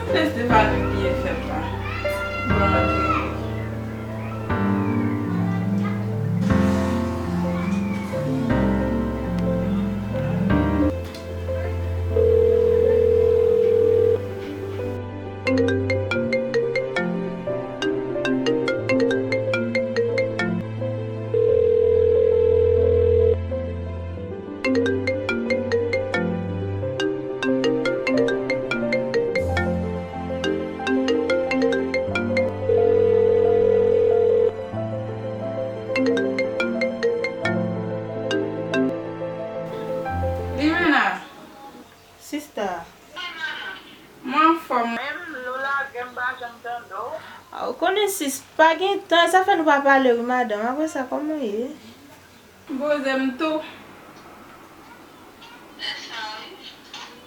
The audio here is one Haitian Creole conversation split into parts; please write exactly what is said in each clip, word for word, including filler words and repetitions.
Festival m bliye fèt la. Bon, antre. Limena. Sista. Mwen anfòm. Menm lè w lage m pa janm tande w. A, ou konnen sis, pa gen tan, sa fè nou pa pale wi madanm. Apre sa, kòman w ye? M poze m tou.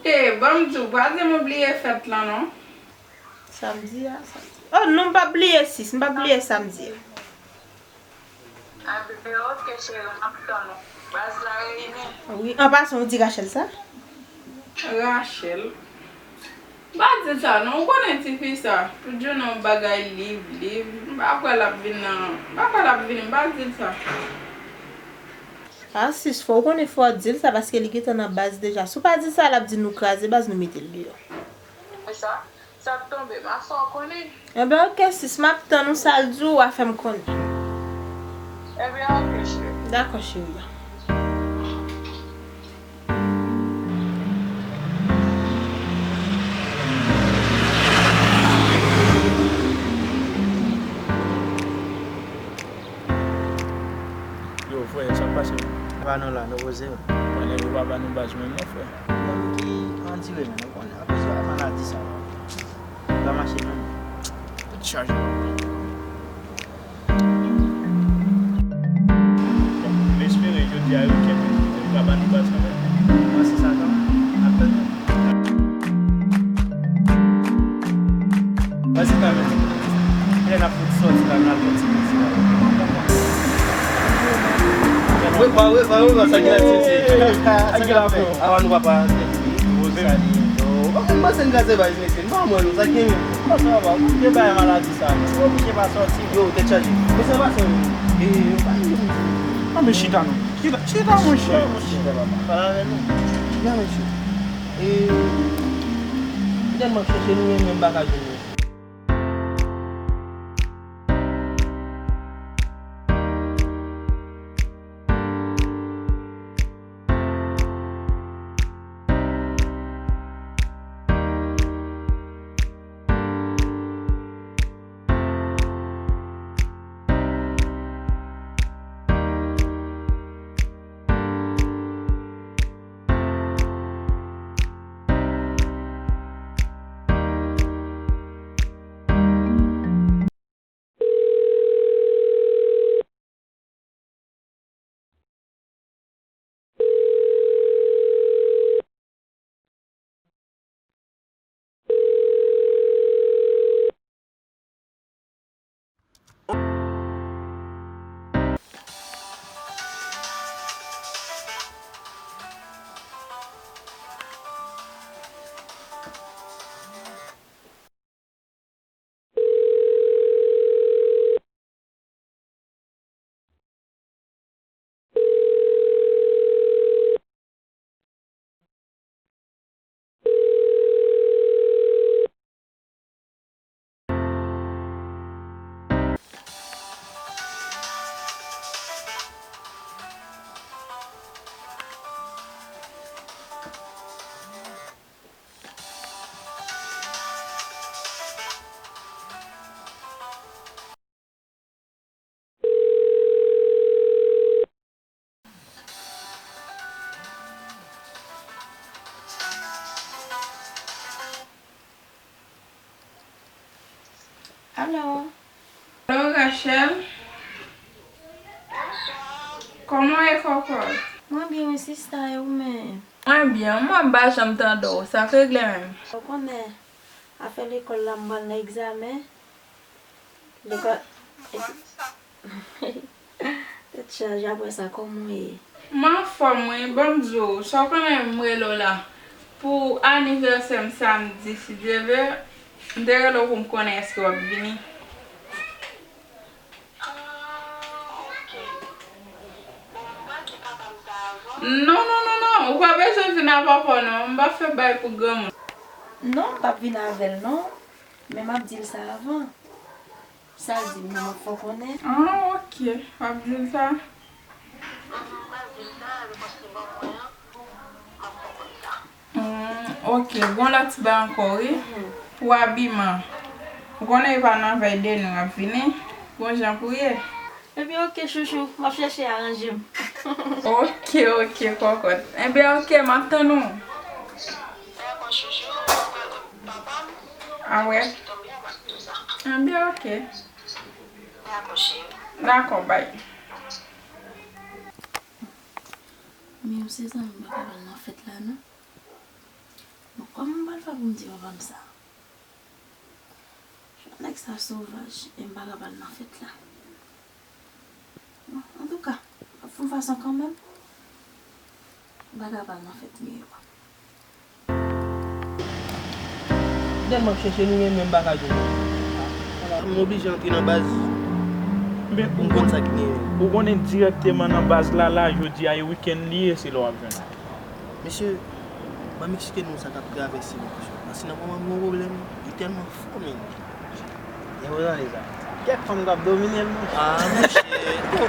E, ban m di w, pa di m ou bliye fèt lan non. Samdi a, samdi. Oh non, m p ap bliye sis, m p ap bliye samdi a. Anben, ok, cheri, m ap tann ou. Baz la reyini. Wi, an pasan, ou di Rachel sa? Rachel? M pa di l sa, non, ou konnen tifi sa. Toujou nan bagay liv, liv. M pa kwè l ap vin nan, m pa kwè l ap vini, m pa di l sa. A, sis, fò w konnen fò w di l sa, paske li gentan nan baz deja. Si w pa di l sa, l ap di nou kraze baz, nou mete l deyò. E sa? Sa k tonbe, m a fè w konnen. Enben, ok, sis, m ap tann ou, sa l di w, w a fè m konnen. Enben, ok, cheri. Dakò, cheri. Yo, frè, sa k pase? Pa nou la, nou poze. Mwen, nèg yo pa ba nou baz menm non, frè. Nèg ki andire menm, ou konnen. Apre sa, maladi sa la. Li pa mache menm. Tèt chaje. Bon, m espere jodi a yo kenbe, yo ka ba nou baz kanmenm. Mwen se sa kanmenm. Ap tann nou. Mwen se kanmenm. Kilè n ap fout sòti la, n al fè ti piti la. Wi, pa, wi, pa, wi, pa, sa ki la tete. Sa ki la fè. Avan nou pa pa. Ou pa konn panse n ka se baz, mesye. M pa wè nou, sa gen menm. Kòman sa va? Ou gen bagay maladi sa, non? Ou oblije pa sòti. Yo, tèt chaje. Kòman sa va, sè? E, yo pa gen. Anben chita non. Chita, chita, monchè. Chita, monchè. Pale avè nou. Ya, mesye. E, m tèlman chèche nou, men m pa ka jwenn nou. Alo. Alo, Rachel. Kòman w ye, kòkòt? Mwen byen, wi, sista, e ou menm? Mwen byen, mwen pa janm tande w. Sa k regle menm? Ou konnen, afè lekòl la, m pral nan egzamen. Lekòl. Tèt chaje, apre sa, kòman w ye? M anfòm, wi. Ban m di w, sa w konnen m rele w la. Pou anivèsè m samdi, si Dye vle, M te rele w pou m konnen èske w ap vini. Non, non, non, non. Ou pa bezwen vin avè papa w, non. M pa fè bagay pou granmoun. Non, m p ap vin avè l, non. Men m ap di l sa avan. Sa l di m nan, m ap fè w konnen. Ah, ok. W ap di l sa? Hmm, ok. Gon lòt ti bagay ankò, wi. Pou abiman. Ou konnen e pa nan vèy de nwi w ap vini. Gon jan pou ye. Ebyen, ok, chouchou. M ap chèche aranje m. Ok, ok, kòkòt. Ebyen, ok, m ap tann ou. Dakò, chouchou. Papa m. Ah, wè. Ebyen, ok. Dakò, cheri. Dakò, bay. Men yon sezon m pa ka al nan fèt la, non. Bon, kòman m pral fè pou m di papa m sa? Nèg sa sovaj, e m pa ka pral nan fèt la. Bon, antouka, m ap fè yon fason kanmenm. M pa ka pral nan fèt Miyo a. Dèyè m ap chèche nou, men m pa ka jwenn nou. M oblije antre nan baz pou m konn sa ki genyen. Ou konnen dirèkteman nan baz la, la, jodi a, e wikenn li ye, se lè w ap jwenn. Mesye, ban m eksplike nou sa k ap travèse m, mesye. Paske nan moman m gen yon pwoblèm, li tèlman fò, men. Gen pwoblèm sa. Kèk fanm k ap domine l, monchè. Ah, monchè. Bon,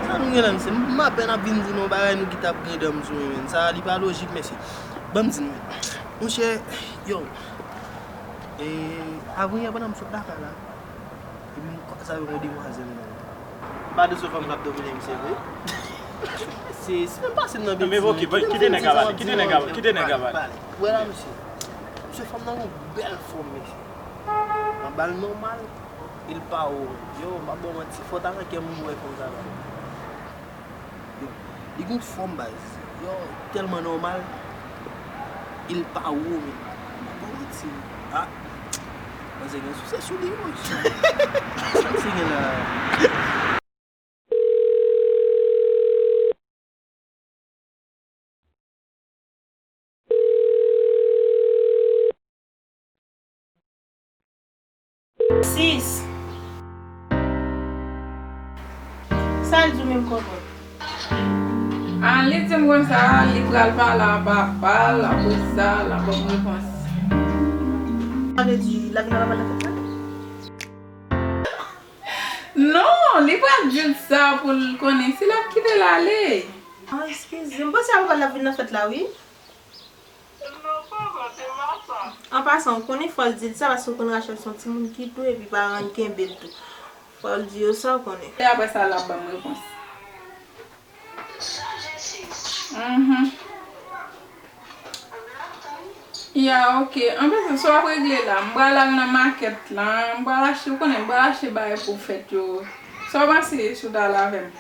sa nou gen la, mesye? M apèn ap vin di nou bagay, nou kite ap griyen dan m sou mwen, men. Sa, li pa lojik, mesye. Ban m di nou. Monchè, yo. E, avan yè, pandan m sot lakay la, epi m kwè sa yon demwazèl nan. M pa de sou fanm k ap domine m, se vre. Se, se menm pase m nan bèt. Men ok, kite nèg la pale, kite nèg la pale, kite nèg la pale. Wè la, mesye. Mesye, fanm nan yon bèl fòm, mesye. Nan bal nòmal, e l pa wo. Yo, m pa ba w manti, fò w ta nan kè moun pou w wè fanm sa la. Yo, li gon fòm baz. Yo, tèlman nòmal. E l pa wo, men. M pa ba w manti. Ah. Panse gen sousè sou li, wi. Sa misye gen la? Sis. Sa l di w menm, kòkòt? Ah, li di m konsa, li pral pale a papa l, apre sa, l ap ban m repons. Sa vle di, l ap vin avè papa l nan fèt la? Non, li pral di l sa pou l konnen si l ap kite l ale. Ah, eskize m, panse a papa l ap vin nan fèt la, wi. An pasan, ou konnen fò l di l sa, paske ou konn Rachel se yon timoun ki dou epi paran l kenbe l tou. Fò l di yo sa, ou konnen. E apre sa, l ap ban m repons. Mhm. Ya, ok. An pasan, sa w ap regle la? M pral al nan makèt la. M pral achte, ou konnen, m pral achte bagay pou fèt yo. Sa w panse si w ta al avè m?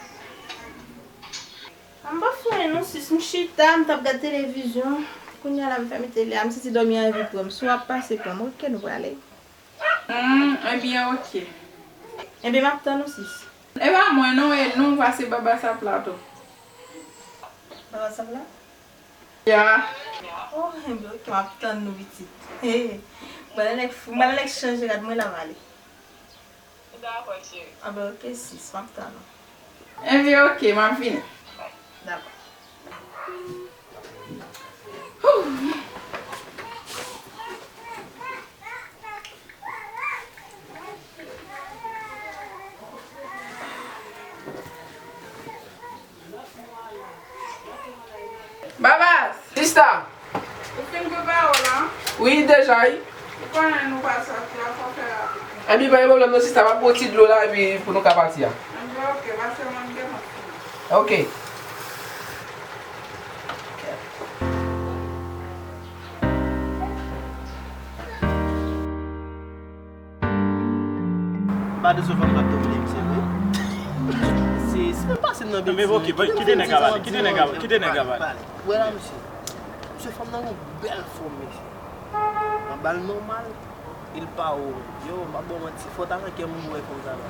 M pa fè anyen non, sis. M chita, m t ap gad televizyon. Kounye a la, m fèmen tele a, m santi dòmi anvi pran m. Si w ap pase, pran m. Ok, nou prale. Hmm, ebyen, ok. Ebyen, m ap tann ou, sis. E pa mwen non, e nou, pase Baba Sapla tou. Baba Sapla? Ya. Oh, enben, ok, m ap tann nou, pitit. He, m pral nèk fou, m pral nèk chanje rad mwen la, m ale. Dakò, cheri. Anben, ok, sis, m ap tann ou. Enben, ok, m ap vini. Dakò. Babas! Sista! Ou fin prepare w la? Wi, deja, wi. Ou konnen nou pa sòti a, fò fè rapid. Enben, pa gen pwoblèm non, sista, m ap pran ti dlo la, epi pou nou ka pati a. Enben, ok, pase mande m ap fini. Ok. M pa de sou fanm k ap domine m, se vre. Se, se menm pase m nan bèt. Men ok, kite nèg la pale, kite nèg la, kite nèg la pale. Wè la, mesye. Mesye, fanm nan gon bèl fòm, mesye. Nan bal nòmal, e l pa wo. Yo, m pa ba w manti, fò w ta nan kè moun pou w wè fanm sa la.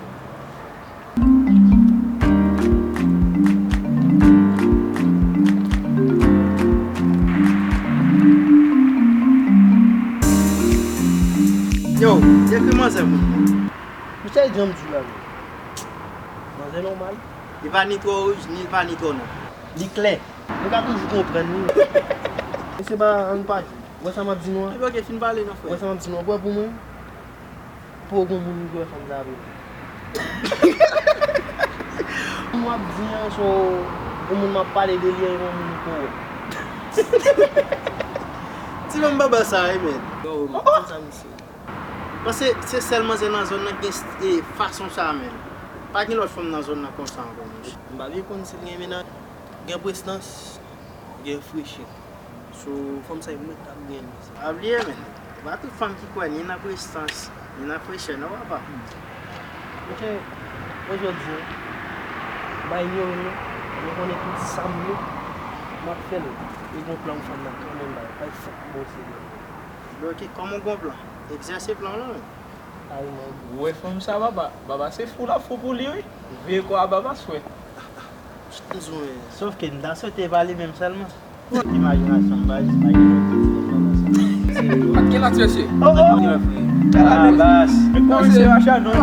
Yo, dekri manzè pou mwen. Misye janm di la menm. Manzè nòmal. Li pa ni twò wouj, ni li pa ni twò nwa. Li klè. Nou ka toujou konprann li. Mesye pa, ann pa jwe. Wè sa m ap di nou an? Epi oke, fin pale non frè. Wè sa m ap di nou an? Wè pou mwen, pou gon moun ki wè fanm sa vre. Moun m ap di an, se yon moun m ap pale de li an, yon moun ko wè. Ti fanm baba sa wi men. Yo, fanm sa misye. Paske se sèl manzè nan zòn nan ki gen fason sa menm. Pa gen lòt fanm nan zòn nan konsa ankò monchè. M pa byen konn si l gen mennaj. Gen prestans, gen frechè. So fanm sa e mwen k ap gen li. Pa bliye men, se pa tout fanm ki kwè ni nan prestans, ni nan frechè non papa. Monchè, mwen jodi an, m pa inyore l non. Mwen konnen tout sa m ye, m ap fè l. E gon plan m fè m nan kanmenm bay, bay fòk bon se mwen. Bloke kòman w gon plan? Egzèse plan w non men. Ay mwen. Ou wè fanm sa baba, baba se fou l ap fou pou li wi. Veye kò a baba swè. Sòf ke m ta swete e pa li menm sèlman. Imajinasyon m pa jis pa gen lòt ki di konsa. Ak ki lòt mesye? Oh oh! Kalabas! Mesye, w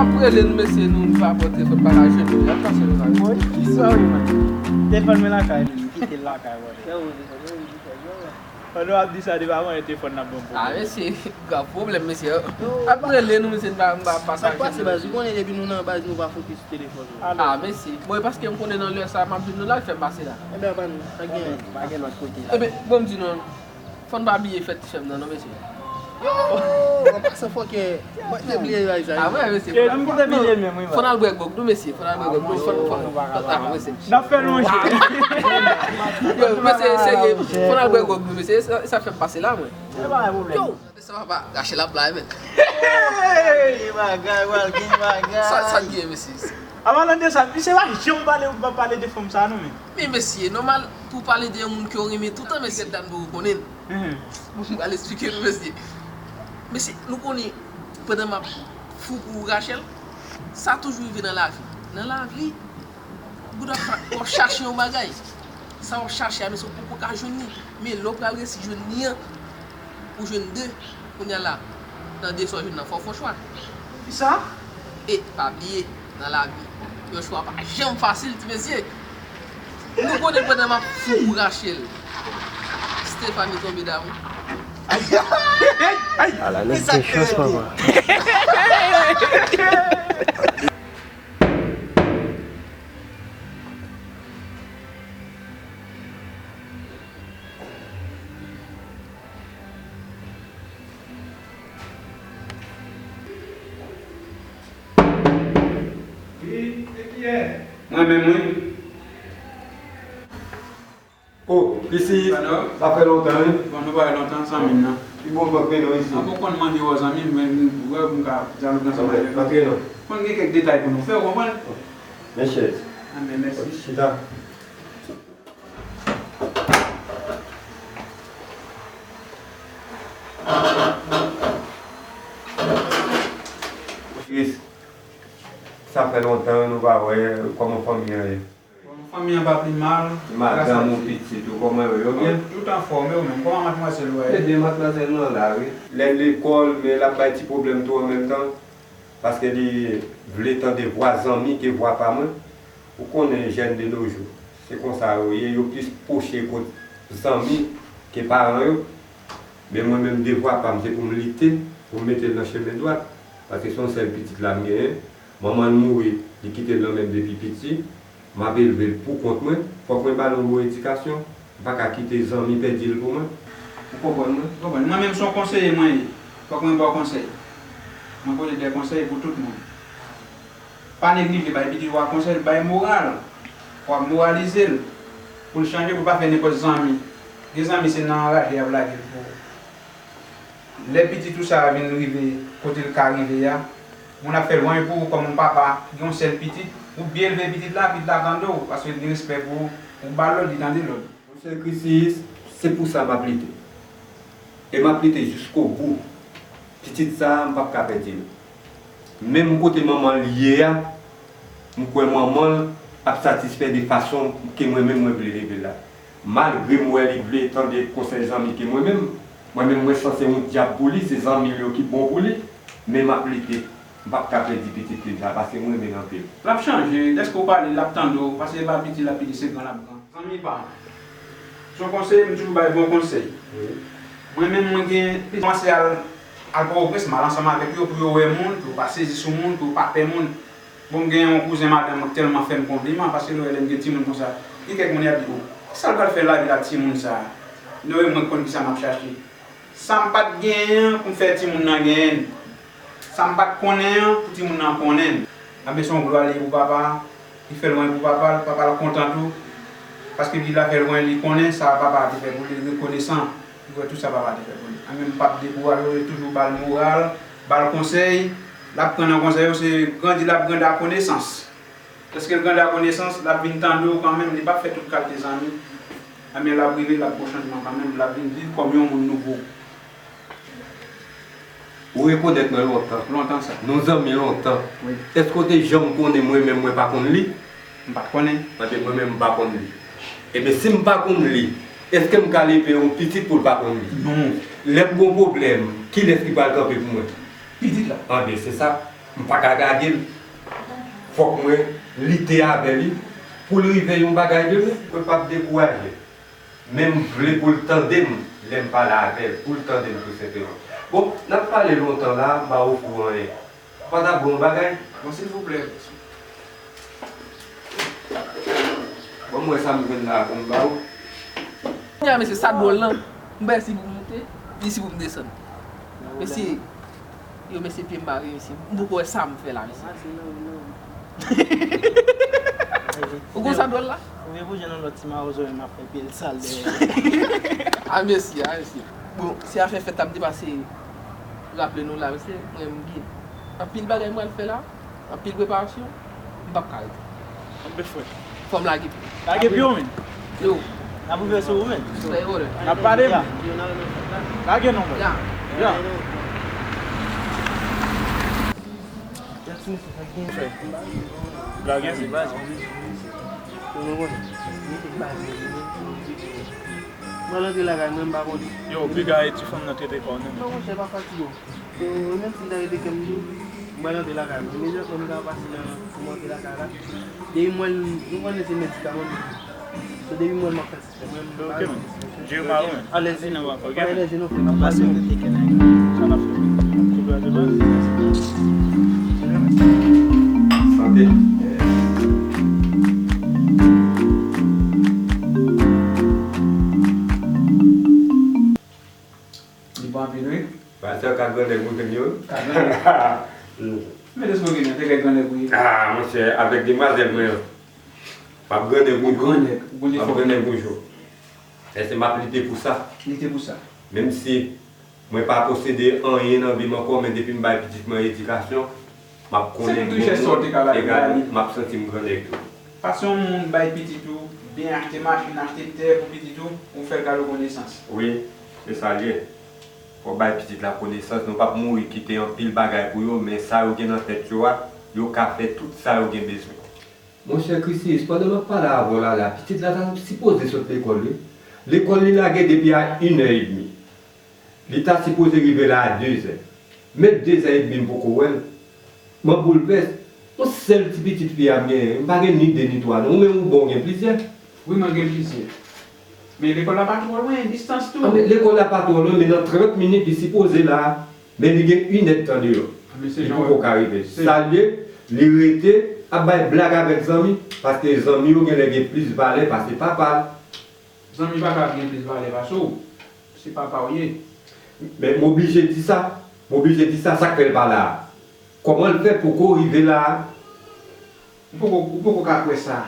ap rele n mesye nou pa pran telefòn pa ka jwenn nou. Y ap pase nou la. Kisa w ye man? Telefòn mwen lakay li, m kite l lakay brother. Pandan w ap di sa depi avan yon telefòn n ap ban m pwoblèm. Ah mesye, grav pwoblèm mesye. Ap rele nou mesye n pa pa pa. Sa k pase baz, ou konnen depi nou nan baz nou pa fokis sou telefòn nou. Ah mesye, bon e paske m konnen nan lè sa m ap jwenn nou la l fè m pase la. Ebyen pa nou, sa gen. Pa gen lòt kote la. Ebyen bon m di nou, fò n pa bliye fèt ti frè m nan non mesye. Yo, an pasan fòkè. Mwen te bliye bagay sa. Ah vre mesye. Fò n al bwè gwòg nou mesye, fò n al bwè gwòg nou. Fò n fò n. Ah mesye. N ap fè lonje. Yo mesye serye, fò n al bwè gwòg nou mesye. Sa fè m pase la mwen. Yo. Sa papa Rachel ap la men. Hey bagay, pral gen bagay. Sa sa gen mesye. Avan nan de sa, misye pa janm pale ou pa pale de fanm sa non men. Men mesye, nòmal pou w pale de yon moun ke w renmen toutan mesye dan pou ou konnen. Mwen pral eksplike nou mesye. Mesye, nou konnen pandan m ap fou pou Rachel, sa toujou rive nan lavi. Nan lavi, w ap chache yon bagay. Sa w ap chache a, mesye, ou poko ka jwenn li. Men lè w pral resi jwenn li an, ou jwenn de, kounye a la, nan de sa w jwenn nan fò w fè yon chwa. Kisa? E pa bliye, nan lavi, yon chwa pa janm fasil ti mesye. Nou konnen pandan m ap fou pou Rachel, Stephanie tonbe damou. Ala nèg gen chans papa. Wi, e kiyès? Mwen menm wi. Oh, Chrissy, sa fè lontan wi. Bon, nou pa wè lontan, zanmi m nan. Pi bon m antre non isi. Mwen poko konn mande w zanmi m, men m wè m ka dyaloge ansanm avè w. Antre non. Konn gen kèk detay pou nou fè, w konprann? Men chèz. Anben mèsi. Chita. Chris, sa fè lontan nou pa wè, kòman fanmi an ye? Bon, fanmi an pa pi mal. Madanm ou, pitit ou, kòman yo, yo byen? Tout anfòm, e ou menm, kòman madmwazèl ou a ye? Ebyen, madmwazèl mwen la wi. Lè l lekòl, men l ap bay ti pwoblèm tou an menm tan. Paske li vle tande vwa zanmi ke vwa pa mwen. Ou konnen jèn de nos jours, se konsa yo ye, yo plis pwoche kot zanmi ke paran yo. Men mwen menm devwa pa m se pou m lite, pou m mete l nan chemen dwat. Paske se yon sèl pitit la m genyen. Manman l mouri, li kite l nan men m depi piti. M ap elve l pou kont mwen, fòk mwen ba l yon bon edikasyon. M pa ka kite zanmi pèdi l pou mwen. Ou konprann mwen? M konprann. Mwen menm se yon konseye mwen ye. Fòk mwen ba w konsèy. Mwen pote de konsèy pou tout moun. Pa neglije bay pitit ou a konsèy, bay moral. Fò w ap moralize l. Pou l chanje, pou l pa fè nenpòt zanmi. Gen zanmi se nan anraje y ap lage l pou ou. Lè pitit ou sa a vin rive kote l ka rive a, moun ap fè lwanj pou ou kòm yon papa, gen yon sèl pitit, ou byen elve pitit la, pitit la tande w, paske l gen respè pou ou, ou ba l lòd, li tande lòd. Monchè Chrissy, se pou sa m ap lite. E m ap lite jiskobou. Pitit sa a, m p ap ka pèdi l. Menm kote manman l ye a, m kwè manman l ap satisfè de fason ke mwen menm mwen vle leve l la. Malgre m wè li vle tande konsèy zanmi ke mwen menm, mwen menm mwen sanse yon dyab pou li, se zanmi l yo ki bon pou li. Men m ap lite, m p ap ka pèdi pitit fi m sa, paske m renmen l anpil. L ap chanje, dèske w pale, l ap tande w, paske l pa piti, l ap piti, se gran l ap gran. Zanmi pa m. Se yon konsèy, m toujou bay bon konsèy. Wi. Mwen menm, mwen gen, m kòmanse al, al Pòtoprens, m al ansanm avèk yo pou yo wè moun, pou yo pa sezi sou moun, pou yo pa pè moun. Bon, m gen yon kouzen madanm mwen k tèlman fè m konpliman, paske lè w wè lè m gen timoun konsa, gen kèk moun y ap di, "O, sa l pral fè lavi la ak timoun sa a?" Lè w wè mwen konn kisa m ap chache. Sa m pa t genyen an pou m fè timoun nan genyen l. Sa m pa t konnen an pou timoun nan konnen l. Anben se yon glwa li ye pou papa a. Li fè l lwen pou papa l, papa l kontan tou. Paske li la fè lwen, li konnen sa papa a te fè pou li, li rekonesan. Li wè tout sa papa a te fè pou li. Anben m p ap dekouraje w, toujou ba l moral, ba l konsèy. L ap pran nan konsèy yo, se grandi l ap grandi ak konesans. Lèske l grandi ak konesans, l ap vin tande w kanmenm, li p ap fè tout kalite zanmi. Anben l ap rive, l ap gon chanjman kanmenm, l ap vin viv kòm yon moun nouvo. Ou rekonèt mwen lontan. Lontan sa. Nou zanmi lontan. Wi. Èske w te janm konnen mwen menm mwen pa konn li? M pa t konnen. Paske mwen menm m pa konn li. Ebyen, si m pa konn li, èske m ka leve yon pitit pou l pa konn li? Non. Lè m gon pwoblèm, kilès ki pral kanpe pou mwen? Pitit la. Anben, se sa. M pa ka lage l. Fòk mwen lite avè li pou l rive yon bagay demen. Mwen p ap dekouraje. Men m vle pou l tande m lè m pale avè l, pou l tande m tou senpleman. Bon, n ap pale lontan la, m pa ofri w anyen. Pa t ap bon bagay? Bon, silvouplè. Bon, m wè sa m jwenn la pou m ba ou. Kounya, mesye, sa dwòl lan. M pa isi pou m moute, isi pou m desann. Mesye, yo, mesye, pye m bare, mesye. M poko wè sa m fè la, mesye. Ou konn sa dwòl la? Ou gen pou jwenn yon lòt ti mawozo, men m ap fè pye l sal dèyè. A, mesye, a, mesye. Bon, se afè fèt la, m te pase raple nou la, mesye. Mwen, m gen anpil bagay m pral fè la. Anpil preparasyon, m p ap ka rete. Anpil frè. Fò m lage pye. Lage pye w, men. Yo. N ap ouvè sou ou, men. Fè erè. N ap pale, men. Lage non, frè. Ya. Ya. Jackson, se sa k gen, frè. Lage, men. Yo, nou konnen. Mwen antre lakay mwen, m pa konnen. Yo, piga e ti fanm nan trete kò w, non? Non, monchè, pa fatige w. Yo, menm si m ta rete kè m tou, m pral antre lakay mwen. Imedyatman m ka pase nan, pou m antre lakay la. Depi m wè l, nou konnen se medikaman m. So, depi m wè l, m ap fè sistèm mwen, m pa rete. Ok, man. Jere pa ou, man. Alèz. Ok, man. Pa alèz, non, frè. M ap pase. Sa n ap fè? Sante. Li bon anpil, wi. Pastè ka grannèg ou jwenn yo. Ka grannèg. Men lèske w gen nan, te gen grannèg ou ye. Ah, monchè, avèk demwazèl mwen an. M ap grannèg ou jwenn. Ou grannèg, ou grannèg fò. M ap grannèg ou jwenn. Èske m ap lite pou sa? Lite pou sa. Menm si mwen pa posede anyen nan vi m ankò, men depi m bay pitit mwen edikasyon, m ap konnen bon moun, egal, m ap santi m grannèg tou. Pase yon moun bay pitit ou, byen achte machin, achte tè pou pitit ou, ou fè l kado konesans. Wi, se sa l ye. Fò w bay pitit la konesans, nou p ap mouri kite anpil bagay pou yo, men sa yo gen nan tèt yo a, yo ka fè tout sa yo gen bezwen. Monchè Christius, pandan m ap pale avè w la, la, pitit la ta sipoze sot lekòl, wi. Lekòl li lage depi a inè edmi. Li ta sipoze rive la a dezè. Men dezè edmi m poko wè l. M an boulvès. Yon sèl ti pitit fi a m genyen, m pa gen ni de ni twa non. Ou menm ou bon, ou gen plizyè. Wi, mwen gen plizyè. Men lekòl la pa twò lwen, distans tou. Ah, men lekòl la pa twò lwen, men nan trant minit li sipoze la. Men li gen inèdtan deyò. Li poko ka rive. Sa l ye, li rete ap bay blag avèk zanmi, paske zanmi yo genlè gen plis valè pase papa l. Zanmi pa ka gen plis valè pase w. Se papa w ye. Men m oblije di sa. M oblije di sa, sa k fè l pa la a. Kòman l fè poko rive la a? Ou poko, ou poko ka kwè sa.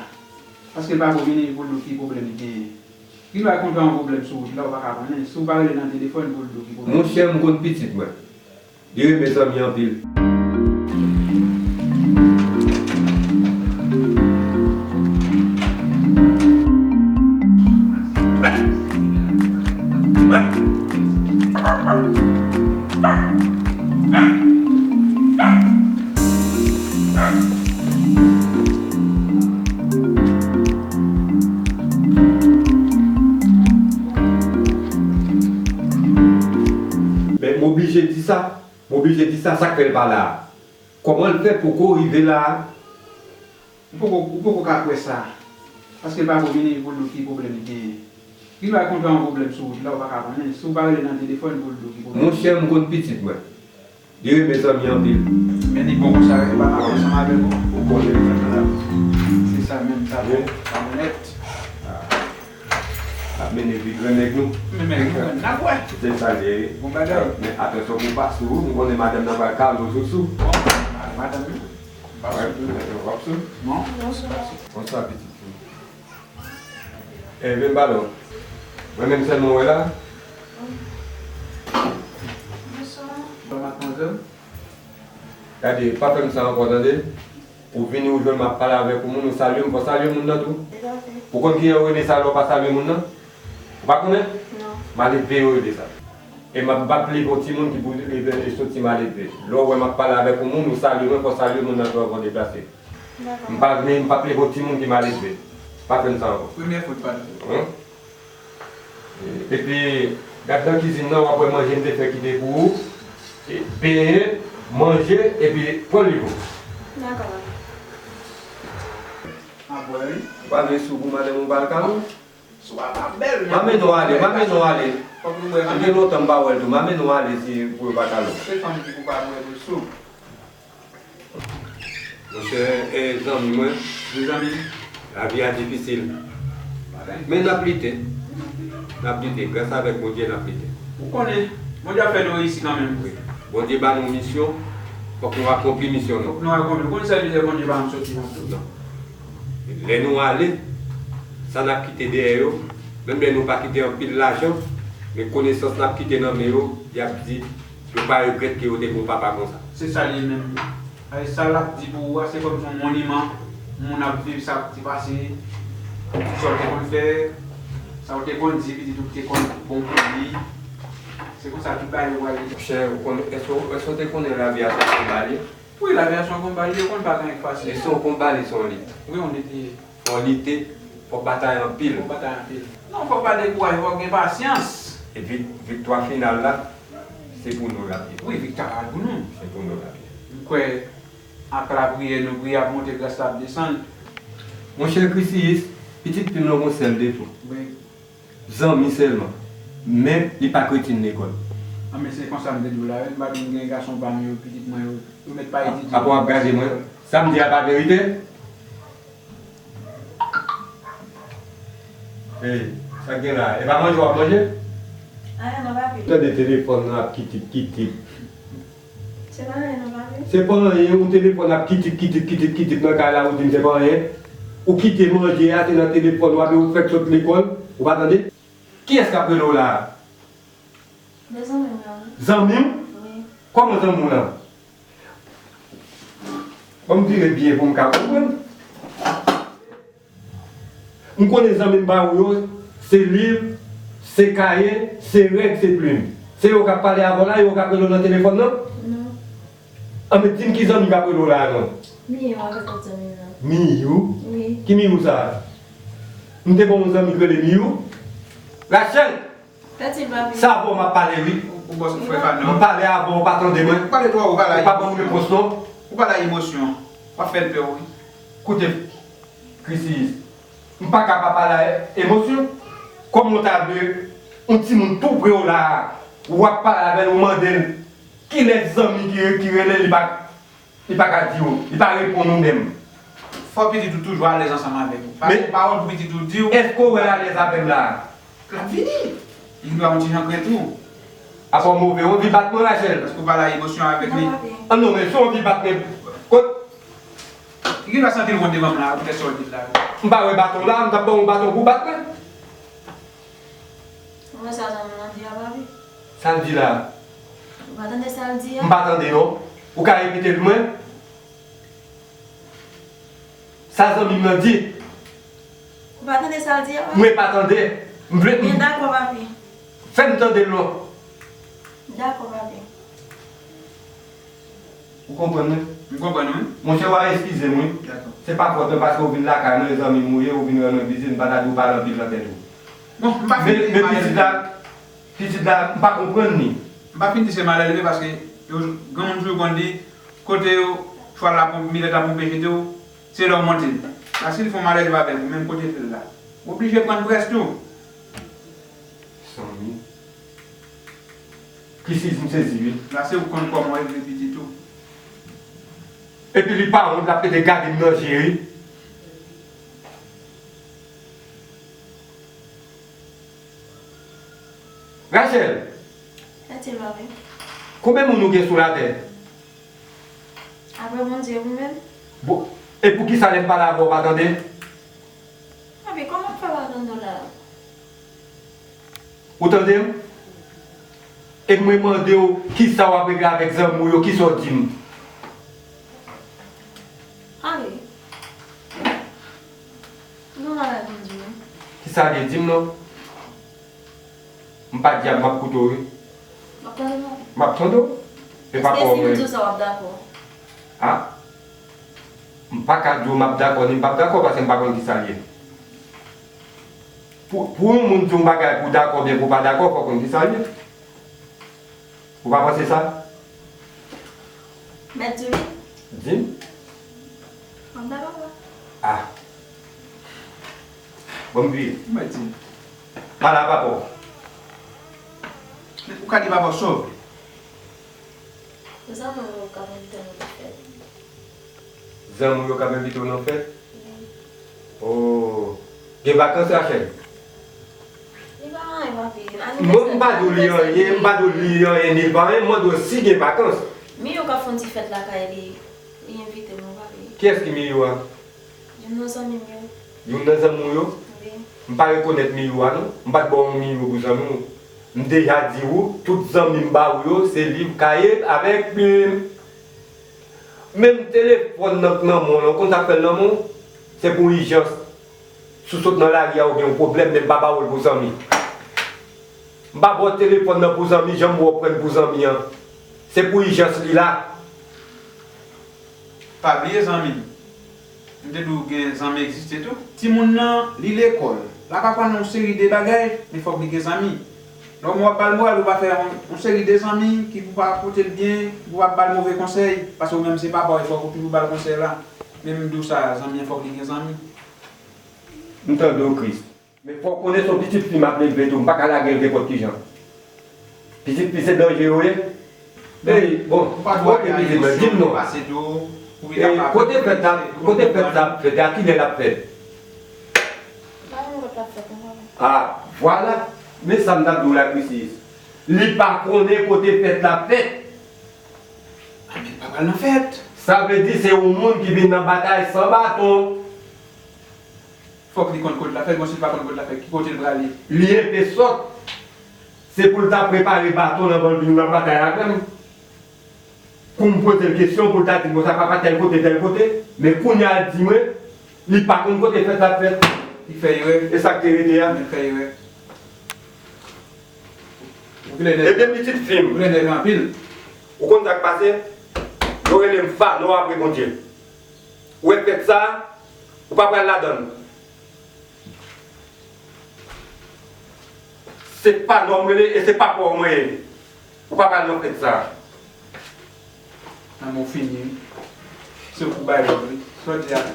Paske l pa ko vini pou l di w ki pwoblèm li genyen. Li pa konn fè yon pwoblèm sou wout la, ou pa ka konnen. Si w pa rele nan telefòn pou l di w ki pwoblèm. Monchè, m konn pitit mwen. Li renmen zanmi anpil. Men m oblije di sa. M oblije di sa, sa k fè l pa la a. Kòman l fè poko rive la a? Ou poko, ou poko ka kwè sa. Paske l pa ko vini pou l di w ki pwoblèm li genyen. Li va konn fè yon pwoblèm sou wout la, ou pa ka konnen. Si w pa rele nan telefòn pou l di w ki pwoblèm. Monchè, m konn pitit mwen. Li renmen zanmi anpil. Men li bon konsa, wi, pa mache ansanm avè w. Ou konnen sa la. Se sa menm, sa bon. Sa onèt. Ap mennen vi gran nèg nou. Men, men, men, n ap wè. Se sa l ye, wi. Bon bagay. Men atansyon pou pa sou, m konnen madanm nan pral kale w sou sou. Bon, madanm, wi. Pa sou tou. W ap sou? Non. Bonswa. Bonswa, pitit fi. E, vin ba non. Mwen menm sèlman w wè la. Bonswa. Bon, matmwazèl. Gade, pa fè m sa ankò, tande. Ou vini, ou jwenn m ap pale avèk yon moun, ou salye m, fò w salye moun nan tou. Ou konn kijan yo rele sa lè w pa salye moun nan? Ou pa konnen? Non. Maledve yo rele sa. E m ap, m p ap leve yon timoun ki pou leve, e soti maledve. Lè w wè m ap pale avèk yon moun, ou salye mwen, fò w salye moun nan tou anvan w deplase. Dakò. M pa vle, m p ap leve yon timoun ki maledve. Pa fè m sa ankò. Premyè fwa m pale. Hein? Epi, gad nan kizin nan, w ap wè manje m te fè kite pou ou. E, benyen, manje, epi pran liv ou. Dakò, papa. M ap wè, wi. Ou pa vle sou pou madanm ou pa al kale w? Sou a pa bèl, men. M a mennen w ale, m a mennen w ale. Fòk nou bwè kanmenm. Sa gen lontan m pa wè l tou. M a mennen w ale si pou yo pa kale w. Se fanm ki pou pa bwè pou sou. Monchè, e, zanmi mwen. Wi, zanmi. Lavi a difisil. Men n ap lite. N ap lite. Gras avèk Bondye, n ap lite. Ou konnen, Bondye ap fè nou reyisi kanmenm. Wi. Bondye ba nou misyon, fòk nou akonpli misyon nou. Fòk nou akonpli. Ou konn sèl mizè Bondye ba nou soti nan tout. Non. Lè nou ale, sa n ap kite dèyè yo, menm lè nou pa kite anpil lajan, men konesans n ap kite nan men yo, y ap di, yo pa regrèt ke yo te gen yon papa konsa. Se sa li ye menm. Ay, sa l ap di pou ou a, se kòm se yon moniman. Moun ap viv sa k te pase, sa w te konn fè, sa w te konn di pitit ou ki te konn bon pou li. Se konsa tout bagay yo pral ye. Monchè, ou konn, èske, èske w te konnen lavi a se yon konba li ye? Wi, lavi a se yon konba li ye, ou konn pa gen anyen ki fasil. Li se yon konba, li se yon lit. Wi, yon lit li ye. Fò w lite, fò w batay anpil. Fò w batay anpil. Non, fò w pa dekouraje, fò w gen pasyans. Epi, viktwa final la, se pou nou l ap ye. Wi, viktwa a pou nou. Se pou nou l ap ye. M kwè, ak lapriyè, nou priye ap monte, gras la ap desann. Monchè Krisiyis, pitit fi m nan gon sèl defo. Wi. Zanmi sèlman. Men, li pa k retire n lekòl. Anben, se konsa m te di w la, wi. M pa t vin gen gason pa m yo, pitit mwen yo, yo mèt pa etidye. Apa w ap gade mwen? Sa m di a pa verite? Ey, sa k gen la? E pa manje w ap manje? Anyen non, papi. Tande telefòn nan ap kitip, kitip. Se pa anyen non, papi. Se pa anyen, yon telefòn ap kitip, kitip, kitip, kitip nan kay la, ou di m se pa anyen. Ou kite manje a, se nan telefòn w ap, ou fèk sot lekòl, ou pa tande? Kiyès k ap rele w la a? De zanmi m nan. Zanmi w? Wi. Kòman zanmi w lan? Ban m vire byen pou m ka konprann. M konnen zanmi m ba ou yo, se liv, se kaye, se règ, se plim. Se yo k ap pale avè w la, yo k ap rele w nan telefòn nan? Non. Anben, di m ki zanmi k ap rele w la a non? Miyou avèk lòt zanmi m nan. Miyou? Wi. Ki Miyou sa a? M te gon zanmi k rele Miyou? Rachel! Tèt il, papi. Sa avè w m ap pale, wi. Ou, ou bòs ou frè pa non. M pale avè w, ou pa tande mwen. Ou pale twò, ou pale. Ou pa ban m repons non. Ou pale a emosyon. W ap fè l pè w, wi. Koute, Krisiyis, m pa ka pa pale a emosyon. Kòman w ta vle yon timoun tou pre w la a, w ap pale avè l, ou mande l kilès zanmi ki, ki rele l, li pa Li pa ka di w, li pa reponn ou menm. Fò pitit ou toujou alèz ansanm avèk ou. Pa gen pawòl pou pitit ou di w. Èske w wè l alèz avè m la a? L ap vini. Li gen dwa yon ti jan krent ou. Apa w move, w anvi bat mwen, Rachel? Èske w pale a emosyon avèk li? Non, papi. Ah non, men si w anvi bat mwen, kot? Li gen dwa santi l wont devan m la, poutèt sa w di l la. M pa wè baton la, m t ap ba w yon baton pou w bat mwen. Ou wè sa zanmi w lan di a, papi? Sa l di la? Ou pa tande sa l di a? M pa tande non. Ou ka repete l pou mwen? Sa zanmi m lan di? Ou pa tande sa l di a, papi? Mwen pa tande. M vle. Byen, dakò, papi. Fè m tande l non. Dakò, papi. Ou konprann mwen? M konprann, wi. Monchè, w a eskize m, wi. Dakò. Se pa fòt mwen, paske w vin lakay mwen, e zanmi m ou ye, ou vin rann mwen vizit, m pa ta dwe w pale anpil nan tèt ou. Bon, m pa fin di se malelve. Men, men pitit la, pitit la, m pa konprann li. M pa fin di se malelve, paske Granmoun toujou konn di, kote yo, chwal la ponp, milèt la ponpe jete w, se lè w monte l. Paske li fè yon malèz avèk ou, menm kote l fè l la. Ou oblije pran près tou. Sanmi. Krisis, m sezi, wi. La se ou konn kòman w elve pitit ou. Epi li pa wont, l ap rete gade m nan je, wi. Rachel! Sa di l, papi. Konbyen moun ou gen sou latè? Apre Bondye, ou menm? Bon, e poukisa lè m pale avè w, ou pa tande? Papi, kòman m fè pa tande w la? Ou tande m? E mwen mande w, kisa w ap regle avèk zanmi w yo, kisa w di m? Papi, nou malad, Bondye. Kisa l ye? Di m non. M pa dyab, m ap koute w, wi. M ap tande w. M ap tande w. E pa pa w mwen. Èske si m di w sa, w ap dakò? A? M pa ka di w m ap dakò ni m p ap dakò, paske m pa konn kisa l ye. Pou, pou yon moun di yon bagay pou w dakò oubyen pou w pa dakò, fò w konn kisa l ye. Ou pa panse sa? Mèt di w li? Di m. M ap dakò. A. Bon, m di. Mwen di. Pale a papa w. Ou ka di papa w sa w vle. Zanmi w yo k ap envite w nan fèt. Zanmi w yo k ap envite w nan fèt? Wi. O. Gen vakans, Rachel? Li pa anyen, papi. Mwen, m pa di w li anyen, m pa di w li anyen, ni l pa anyen, m mande w si gen vakans. Miyou k ap fè yon ti fèt lakay li, li envite m, wi, papi. Kiyès ki Miyou a? Youn nan zanmi m yo. Youn nan zanmi w yo? Wi. M pa rekonèt Miyou a, non. M pa t ba w yon Miyou pou zanmi w. M deja di w, tout zanmi m ba ou yo, se liv, kaye avèk plim. Menm telefòn nan k nan men w lan, ou konn sa k fè l nan men w? Se pou ijans. Si w sot nan lari a, ou gen yon pwoblèm, men m pa ba w l pou zanmi. M pa ba w telefòn nan pou zanmi, jan m wè w pran l pou zanmi an. Se pou ijans li la. Pa bliye zanmi m. M te di w gen zanmi egziste tou. Timoun nan, li lekòl. L ap aprann yon seri de bagay, men fòk li gen zanmi. Lè w wè w ap ba l moral, ou pa fè yon, yon seri de zanmi ki pou pa pote l byen, ki pou pa ba l move konsèy, paske ou menm se papa w, e fòk ou toujou ba l konsèy la. Men m di w sa, zanmi an fòk li gen zanmi. M tande w, Chris. Men fò w konnen se yon pitit fi m ap leve tou, m pa ka lage l nenpòt ki jan. Pitit fi se danje yo ye. Ey, bon, kote pitit mwen, di m non. Ey, kote fèt la, kote fèt la ap fèt, e a kilè l ap fèt? A, vwala. Men sa m t ap di w la, Krisis. Li pa konnen kote fèt la ap fèt. A, men l pa pral nan fèt. Sa vle di se yon moun ki vin nan batay san baton. Fòk li konn kote l ap fèt, bon, si l pa konn kote l ap fèt, ki kote l prale? Li enpe sòt. Se pou l ta prepare baton l anvan l vin nan batay avè m. Pou m poze l kesyon, pou l ta di m konsa, papa, tèl kote, tèl kote. Men kounye a l di mwen, li pa konn kote fèt la ap fèt. Li fè erè. E sa k te rete a? Li fè erè. Ebyen, pitit fi m. Ou vle nève anpil. Ou konn sa k pase? Yo rele m Fano apre Bondye. Ou wè fèt sa a, ou pa pral ladan l. Se pa nò m rele e se pa pa w mwen ye. Ou pa pral nan fèt sa a. Nan men w fini, wi. Se ou k bay lòd, wi. Sa w di a,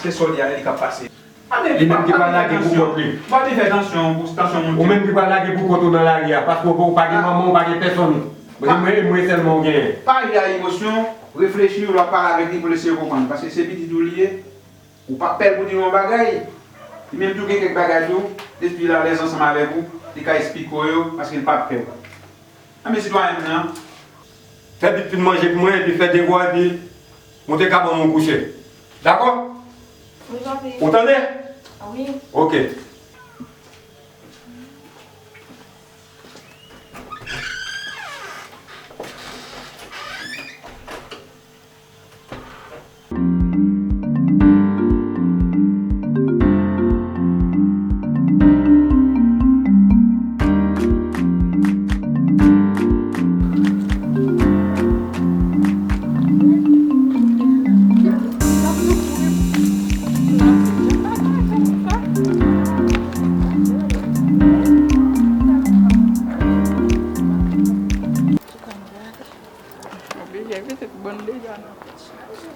se sa w di a, e li k ap pase. Li menm ki pral lage pou kont li. Ou pa vin fè tansyon, pou tansyon monte. Ou menm ki pral lage pou kont ou nan lari a, paske ou pa gen manman, ou pa gen pèsonn. Mwen, mwen, mwen sèlman ou genyen. Pa aji a emosyon, reflechi, ou dwe pale avèk li pou l eseye konprann, paske se pitit ou li ye. Ou pa pè l pou di l yon bagay. Li menm tou gen kèk bagay tou, depi l alèz ansanm avèk ou, li ka esplike w yo, paske l pa pè w. Anben sitwayen m nan. Fè pitit fi m manje pou mwen, epi fè devwa, epi monte kabann ou kouche. Dakò? Wi, papi. Ou tande? Wi. Oke. Pitit bon deja nan fèt chaje.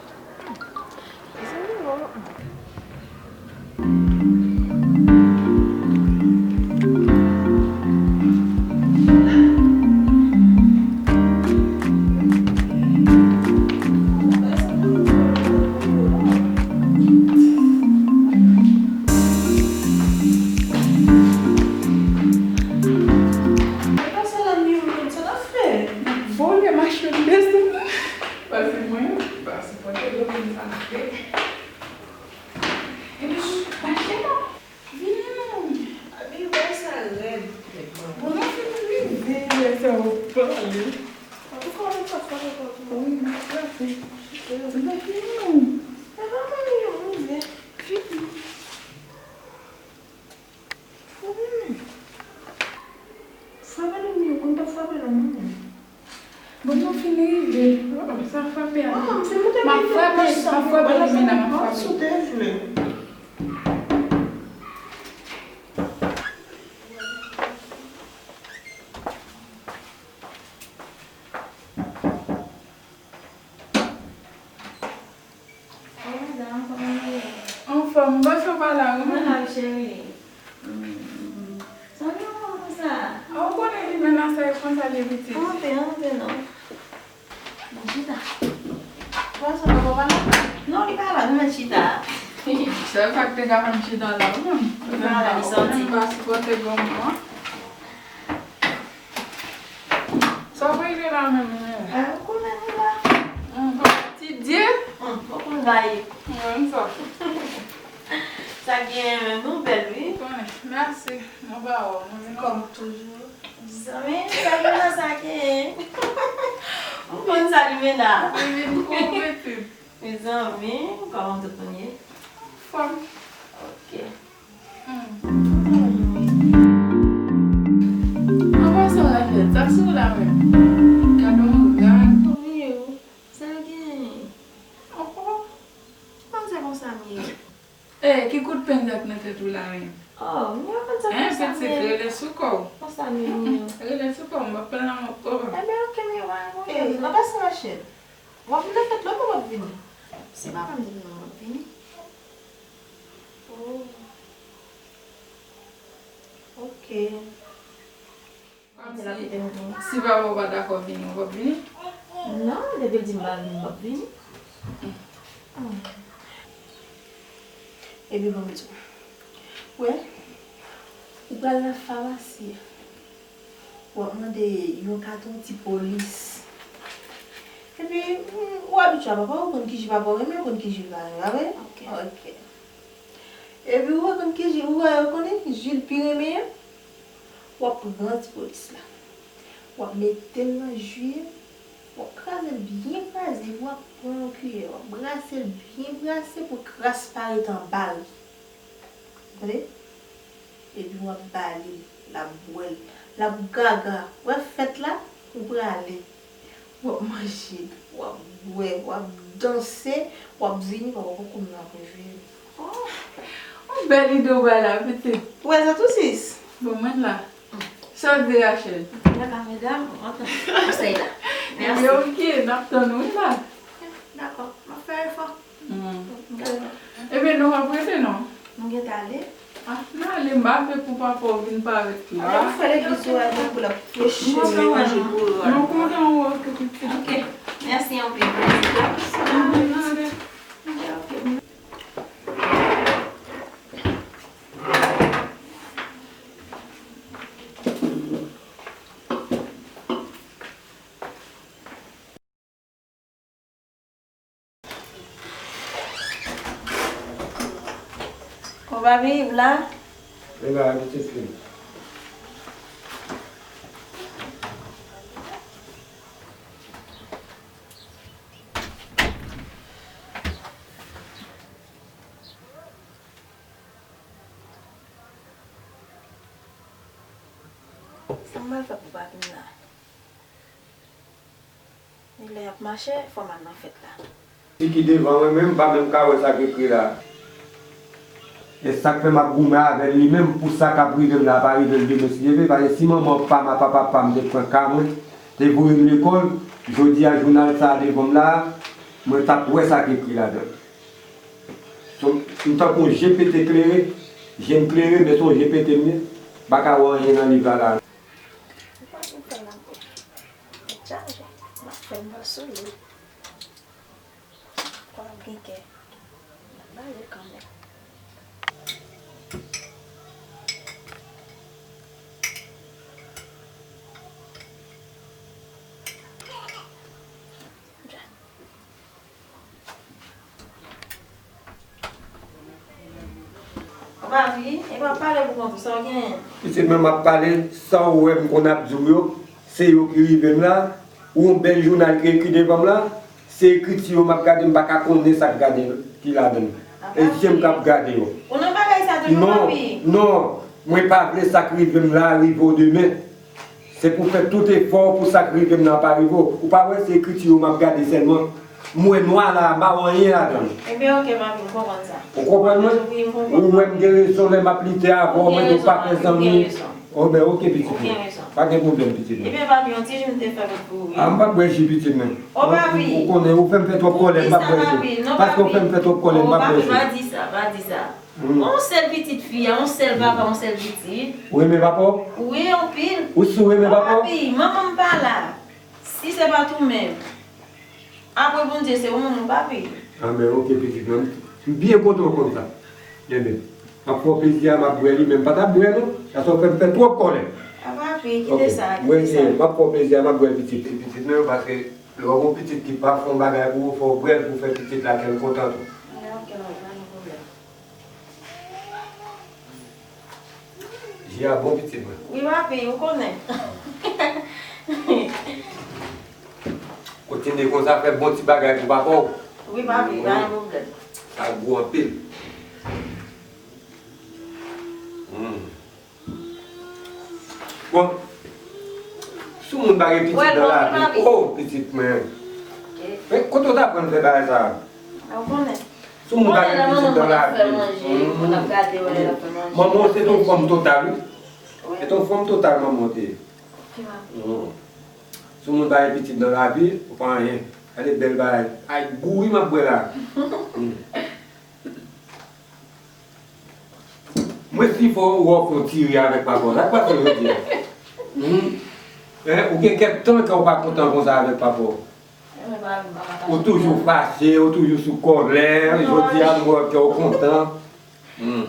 Vole machann desann. Pase mwen, pa sipòte granmoun sa ap fè. Epi, mache non. Vini non. Abi, bagay sa rèd. Bon, nou fin rive, lè sa w pale. An tou ka, ou pa fè ankò. Wi, m ap frape. M pa fini non. Sa pa mwen, m rive. Vini. Frape non, Mimi, ou konn pa frape non, Mimi. Bon, nou fin rive. Oh, sa frape a. M ap frape, m ap frape, Limena, m ap frape. Si w te vle. Bonjou, madam, kòman nou ye? Anfòm, m panse w pa la, wi. Mwen la, wi, cheri. Mm. Sa gen yon moun konsa? A, ou konnen li menm nan sa, yo konsa li pitit. Antre, antre non. Bon, chita. Pwason nan pa la? Non, li pa la, nou mèt chita. Sèl sa k te ka fè m chita la, wi. Li pa la, li sòti. Ou menm pa sipòte granmoun an. Sa w regle la menm, menm? Ah, ou konnen nou la. Mhm. Ti Dye? Hum, ou konn bay. Mwen sa. Sa gen menm, nou bèl, wi. Konnen. Mèsi. Mwen pa wè w, mwen vin kòm toujou. Zanmi, sa gen nan sa gen. Ou konn sa, Limena. Mwen vin kou pitit. Mezanmi, kòman tout moun ye? Fòm. Ok. Hmm. An pasan, Rachel, sa sou la menm? Gad yon rad. Wi, sa gen. Oh, oh. Kòman se konsa m ye? Eh, ki kout peny sa k nan tèt ou la menm? Oh, m pa konn sa konsa, men. Hein, pitit, rele sou kò w. Konsa menm, wi. Rele sou kò w, m p ap pran nan men w. Enben, ok, men, pa gen pwoblèm. Eh, nan pase machin. W ap vin nan fèt la, w p ap vini? Si papa m te vini, m ap vini. Oh. Ok. Kòmsi, si papa w pa dakò vini, ou p ap vini? Non, depi l di m pa vini, m p ap vini. Hmm. Epi bon, m di w. Wè, ou pral nan famasi a. W ap mande yon katon ti polis. Epi, mm, ou abitye a papa w, ou konn ki ji papa w renmen, ou konn ki ji l pa renmen, pa vre? Ok. Ok. Epi ou wè konn ki ji, ou wè, ou konnen ji l pi renmen an? W ap pran ti polis la. W ap mete l nan ji a. W ap kraze l byen kraze. W ap pran yon kiyè. W ap brase l byen brase pou kras pa ret anba l. Tande? Epi w ap ba li. L ap bwè l. L ap gaga. W ap fèt la. Ou prale. W ap manje, w ap bwè, w ap danse, w ap vini, papa w poko nan pou jwe. Oh, yon bèl ide w bay la, pitit. Ou wè sa tou, sis? Bon, mwen la. Sa w di, Rachel? Mwen la, medam, mwen antann konsèy la. Mèsi. Ebyen, ok, n ap tann ou la. Dakò, m ap fè efò. Hmm. Dakò. Ebyen, nou p ap rete, non? Nou gentan ale. Ah, n ale, m pa vle pou papa w vin parèt la. Alò, nou fè legliz yo a, pou l ap preche, manje pou yo a. Nou kontan wè w tou, pitit. Ok. Mèsi anpil. Mèsi. N ale, n ale. Ok, ok. Bon, papi, ou la? Mwen la, pitit fi. Sa m pral fè pou papi m la? Lè y ap mache, fò m al nan fèt la. Li ki devan mwen menm, m pa menm ka wè sa k ekri la. E sa k fè m ap goumen avè l li menm pou sa k ap rive m la pa rive l demen si Dye vle, paske si manman pa m a papa pa m te pran ka mwen, Te voye m lekòl, jodi a jounal sa a devan m la, mwen t ap wè sa k ekri ladan l. Se yon, m tankou yon je pete klere, je m klere, men se yon je pete m ye, m pa ka wè anyen nan liv la la. Ou pa pou fè l ankò. Li chaje. M ap fè m nan sou li. Kwa ap gen kè. M ap bale kanmenm. Ou pa ri, e w ap pale pou kont ou, sa w genyen? Pitit mwen, m ap pale, sa w wè m konn ap di w yo, se yo ki rive m la, ou yon bèl jounal ki ekri devan m la, se ekriti yo m ap gade, m pa ka konnen sa k gade, ki ladan l. E je m k ap gade yo. Ou nan bagay sa toujou, papi? Non, non, mwen pa vle sa k rive m la rive w demen. Se pou fè tout efò pou sa k rive m nan pa rive w. Ou pa wè se ekriti yo m ap gade sèlman. M wè nwa la, m pa wè anyen ladan l. Ebyen, oke, papi, m konprann sa. Ou konprann mwen? Wi, m konprann. Ou wè m gen rezon lè m ap lite avè w, mwen di w pa fè zanmi. Ou gen rezon, ou gen rezon. O, ben, oke, pitit mwen. Ou gen rezon. Pa gen pwoblèm, pitit mwen. Ebyen, papi, yon ti ji m te fè pou ou, wi. A, m p ap bwè ji, pitit mwen. O, papi. Ou konnen, ou fè m fè twòp kòlè, m p ap bwè ji. Paske ou fè m fè twòp kòlè, m p ap bwè ji. O, papi, pa di sa, pa di sa. Hmm. Yon sèl pitit fi a, yon sèl papa, yon sèl pitit. Ou renmen papa w? Wi, anpil. Ou si w renmen papa w? Papi, manman m pa la. Si se pa t ou menm. Apre Bondye, se ou menm ou papi. A, men oke, pitit mwen. M byen kontan w konn sa. Enben, m ap fè w plezi a, m ap bwè li, men m pa t ap bwè non. Sa w fè m fè twòp kòlè. A, papi, kite sa, kite sa. Mwen, m ap fè w plezi a, m ap bwè pitit. Pitit mwen, paske lè w gen yon pitit ki pa fè yon bagay pou ou, fò w bwè l pou fè pitit la kè l kontan tou. Oke, oke, pa gen pwoblèm. Ji a bon, pitit mwen. Wi, papi, ou konnen. Kontinye konsa, fè bon ti bagay pou papa w. Wi, papi, pa gen pwoblèm. Sa gou anpil. Hmm. Bon, si yon moun pa gen pitit nan lavi, o, pitit mwen. Men kote w t aprann fè bagay sa a? Si yon moun pa gen pitit nan lavi, manman w se t yon fanm total, wi. Se t yon fanm total, manman w te ye. Si yon moun pa gen pitit nan lavi, ou pa anyen. Gade bèl bagay. Ay, gou wi m ap bwè la. Mwen si fò ou wè w fè yon ti ri avèk papa w. Sa k pase jodi a? Hmm? Hein? Ou gen kèk tan ke w pa kontan konsa avèk papa w. Ou toujou fache, ou toujou sou kòlè. Jodi a m wè ke w kontan. Hmm.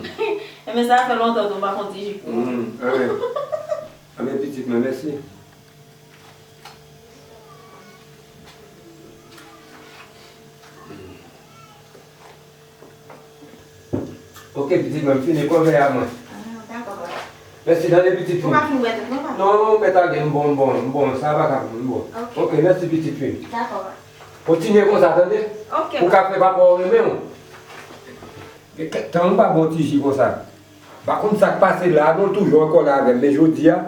Enben sa fè lontan tou m pa fè yon ti ji pou ou. Hmm. Anben. Anben pitit mwen, mèsi. Oke, pitit mwen, m fini kòvè a mwen. Ah, dakò, papa. Mèsi, tande, pitit fi. Ou pa fin bwè tout, non, papa? Non, mèt ale, m bon, m bon, m bon, sa pa ka pou m bon. Oke. Oke, mèsi, pitit fi. Dakò, papa. Kontinye konsa, tande? Oke, papa. Ou ka fè papa w renmen w. Gen kèk tan, m pa bwè yon ti ji konsa. M pa konn sa k pase la, non, l toujou ankò la avè m. Men jodi a,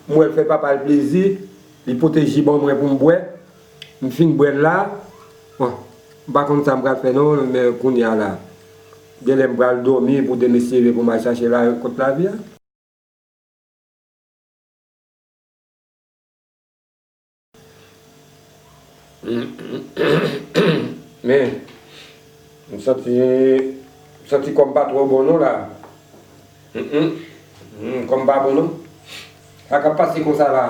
m wè l fè papa l plezi, li pote ji ban mwen pou m bwè. M fin bwè l la. Bon, m pa konn sa m pral fè non, men kounye a la, genlè m pral dòmi pou demen se leve pou m al chache la kot lavi a. Men, m santi, m santi kò m pa twò bon non la. Mm, mm. Mm, kò m pa bon non. Sa k ap pase konsa la?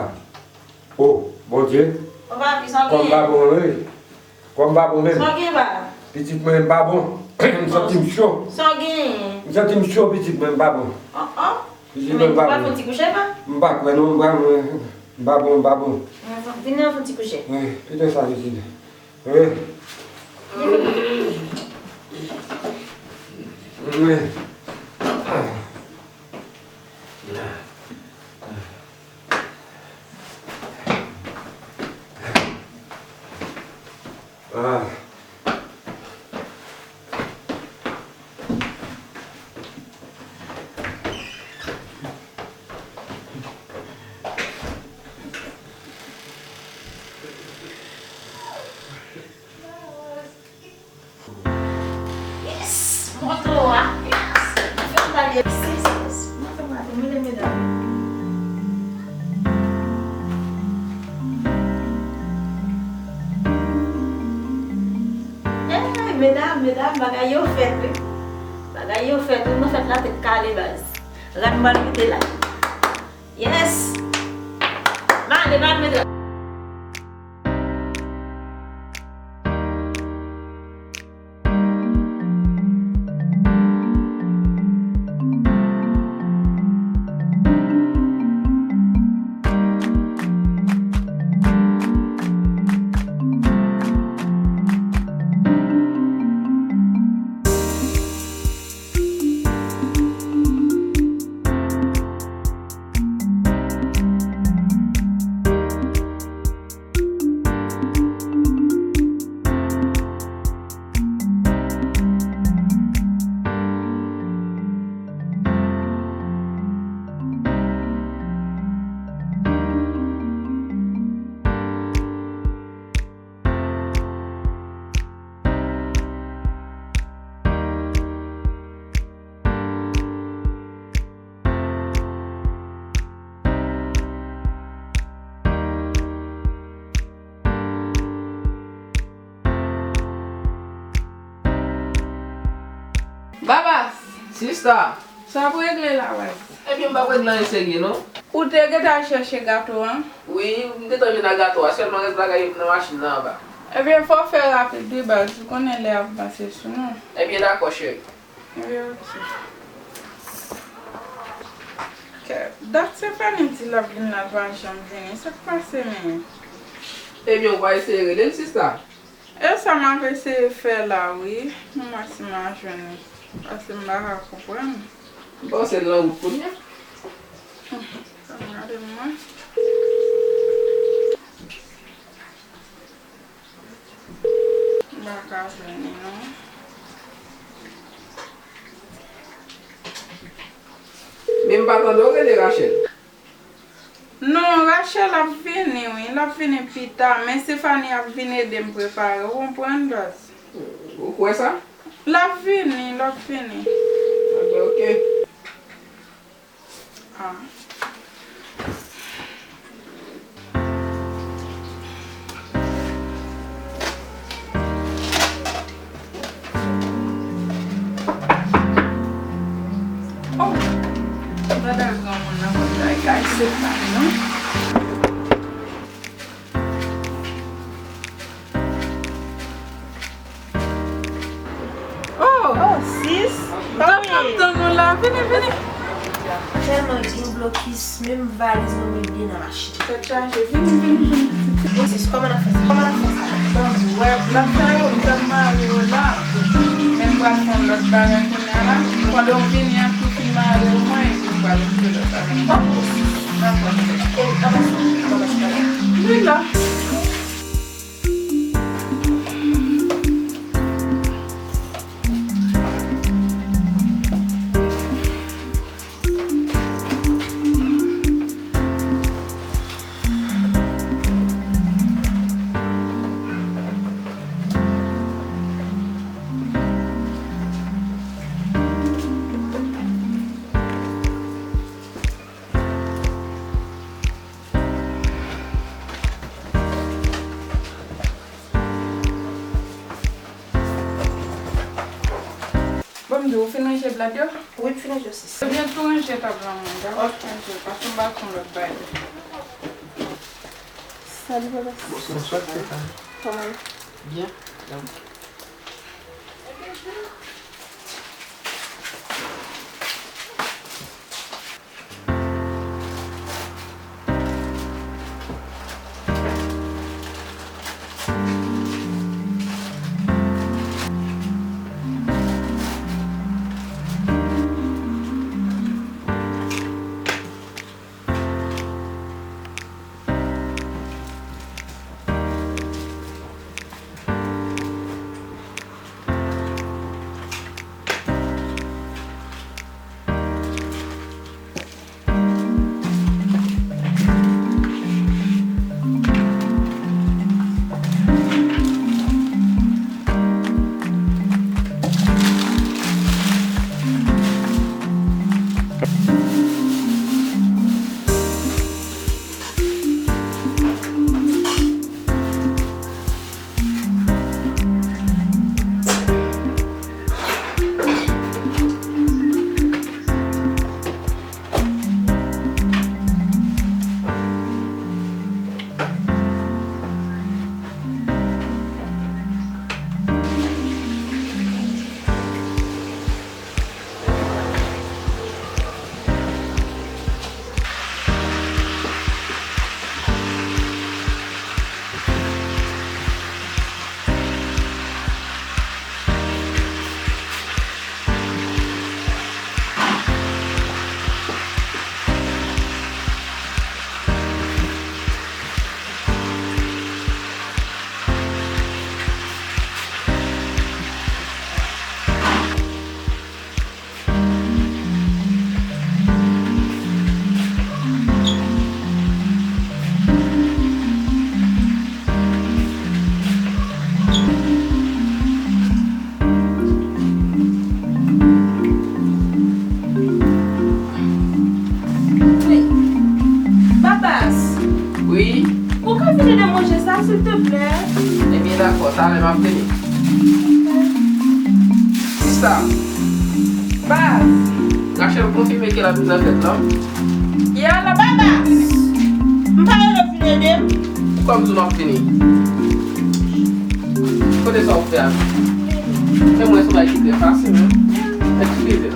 O, Bondye. Kò m pa bon, wi. Kò m pa bon menm. Sa w gen, pa? Pitit mwen, m pa bon. M santi m cho. Sa w gen? M santi m cho, pitit mwen, m pa bon. Oh, oh. Pitit mwen, m pa bon. Ou pa fè yon ti kouche, pa? M pa kwè non, m pa, m pa bon, m pa bon. Vin nan fè yon ti kouche. Wi, kite sa, pitit. Wi. Wi. Ah. Yes! Moto a! Yes! Mwen fè m gade. Yes, yes. Mwen fè m gade. Mwen leve la. Medam, medam, bagay yo fèt, wi. Bagay yo fèt, wi. Nou fèt la tèt kale, baz. Rad m pral mete la. Yes! Mande, mande, mande. Babas! Sista! Sa ap regle la, baz? Ebyen, m p ap regle anyen serye, non. Ou te gentan al chèche gato an? Wi, m gentan vin ak gato a, sèlman rès bagay yo nan machin nan anba. Ebyen, fò w fè rapid, wi, baz. Ou konnen lè ap pase sou nou. Ebyen, dakò, cheri. Wi, oke. Kè, dat Stéphanie di l ap vin la, l pa janm vini. Sa k pase menm? Ebyen, ou pa eseye rele l, sista? E sa m ap eseye fè la, wi. M wè si m a jwenn li. Paske m pa ka konprann. M panse l nan wout kounye a. Sa m gade m wè. M pa ka jwenn li, non. Men m pa tande w rele Rachel. Non, Rachel ap vini, wi. L ap vini pita, men Stéphanie ap vin ede m prepare, w konprann, baz? Ou kwè sa? L ap vini, l ap vini. Ebyen, oke. Ah. Oh! Gade granmoun nan konn bay kay se pa li non. Oh! Oh, sis! Mwen t ap tann ou la. Vini, vini. Tèlman gen blokis, menm valiz mwen met byen nan machin. Tèt chaje, vini, vini, vini. Sis, kòman n ap fè sa? Kòman n ap fè sa? Ban m wè, m t ap fè yo, m t ap mare yo la. Men m pral fè yon lòt bagay kounye a la. Pandan w vini an, tou fin mare yo, mwen, epi m pral fè lòt bagay. Ok, sis. Dakò, sis. E, anba sa, anba sa. Vin la. Bon, m di w, ou fin ranje blad yo? Wi, m fin ranje yo, sis. Ebyen, tou ranje tab la mwen, dakò? Ok. Ranje, paske m pral fè yon lòt bagay. Salut, papa. Bonsoir, Stéphanie. Kòman w ye? Byen. Silvouplè. Ebyen, dakò, talè m ap vini. Sista. Baz. Rachel konfime ke l ap vin nan fèt lan. Ya la, baba. M pa wè l ap vin ede m. Kòm di w m ap vini. Kote sa w fè a? Men mwen se bagay ki trè fasil, wi. Eskize m.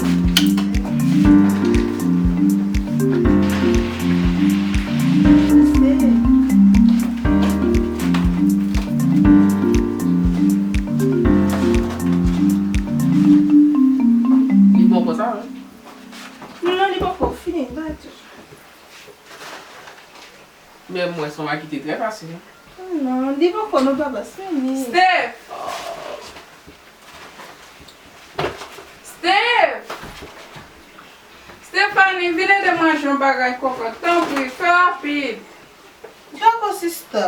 Li bon konsa, wi. Non, li poko fini, m pa di. Men mwen se yon bagay ki te trè fasil. Non, li poko non, papa, se li. Steph! Steph! Stephanie, vin ede m ranje yon bagay kokot, tanpri, fè rapid. Dakò, sista.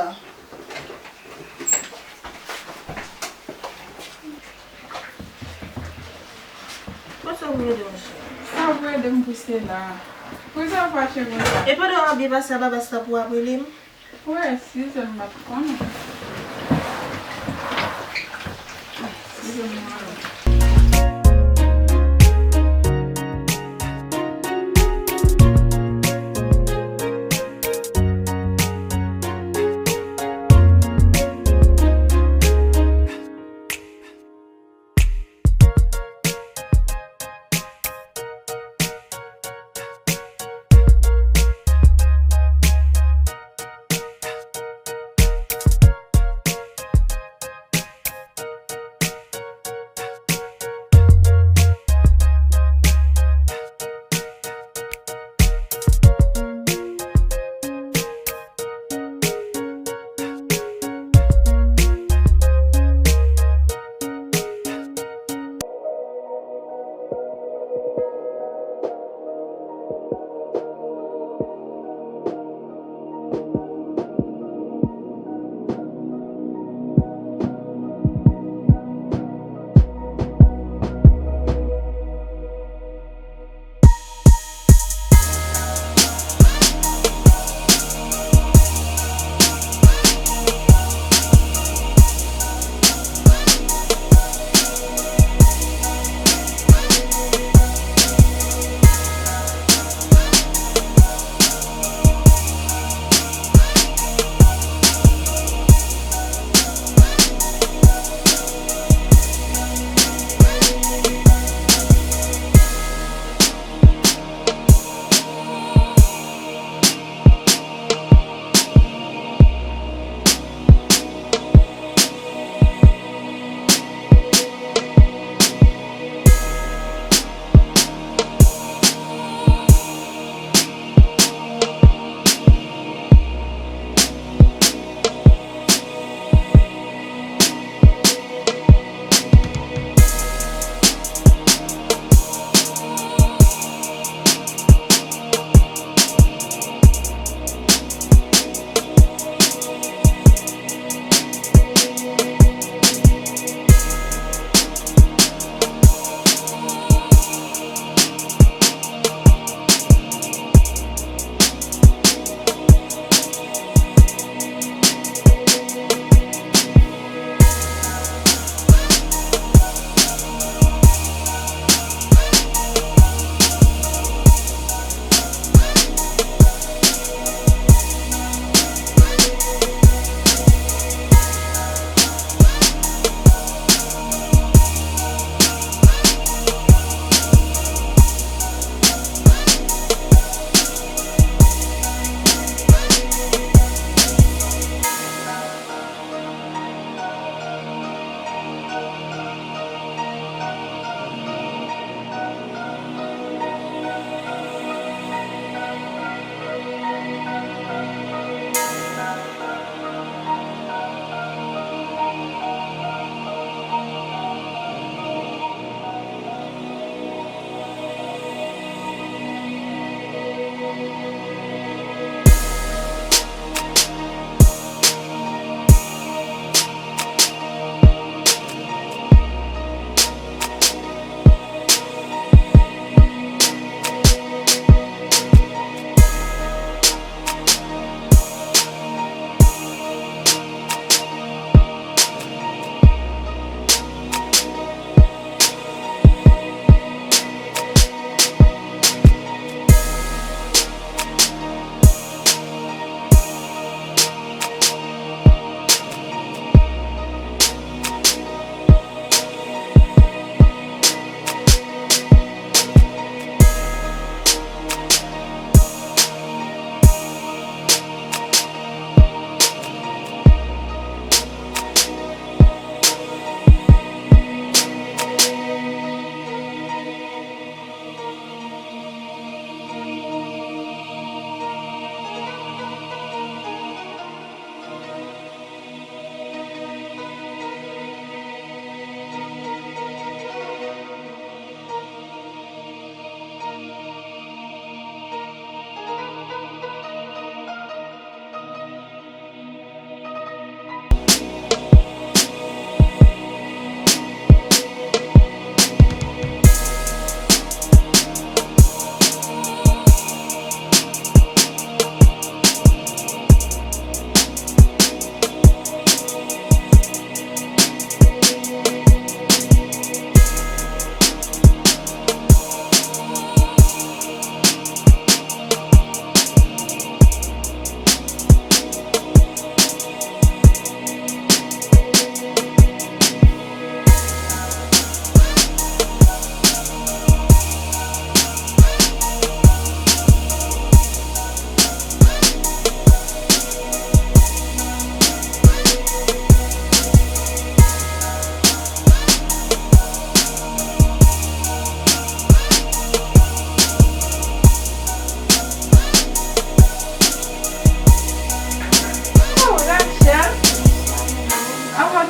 Poukisa w vle ede m, cheri? Sa w vle ede m pou se la. Poukisa w fache konsa? E pandan w ap byen pase a, papa, sa pou w ap rele m? Wè, si se m pa t konnen. Si se m pa t konnen.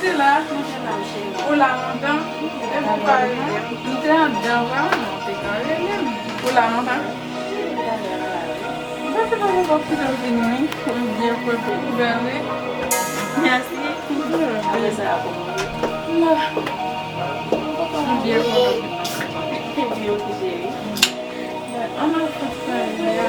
Te la, ou la lontan, epi ou pa rele m. M te anndan, vrèman, non, ou te ka rele m. Ou la lontan? M panse pa gen kòb ki te vini, wi. M byen kontan pou bèl, wi. Mèsi. Apre sa, a kòman? La. M byen kontan pou nou. Epi, ok, cheri. An nou fè sa, ya.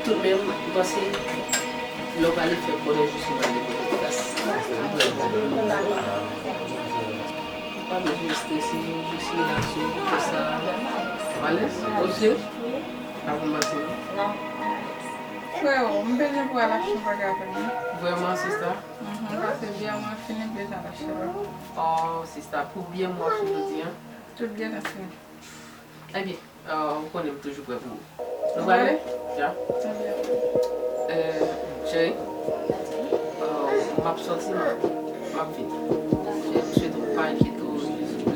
Tout menm, m panse lè w prale fè konnen jis ou prale pote kras. Ou pa bezwen strese, jis relakse w, fè sa. Ou alèz? Ou sir? Pa pou mache non. Freo, m bezwen pou al achte yon bagay avè m, wi. Vrèman, sista? Mhm, paske byè mwen fini, m bezwen al achte lòt. Oh, sista, pou byè mwen fini jodi a? Tout byè mwen fini. Ebyen, euh, ou konnen m toujou prè pou ou. Nou prale? Ya. Ebyen. Euh, cheri, euh, m ap sòti, m ap, m ap vini. M swete w pa enkyete w,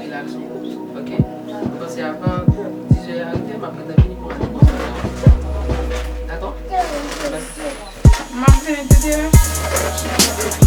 relakse w, ok? M panse avan diz è a rive, m ap gentan vini pou m ale. Dakò? Mèsi. M ap vini tout de suit.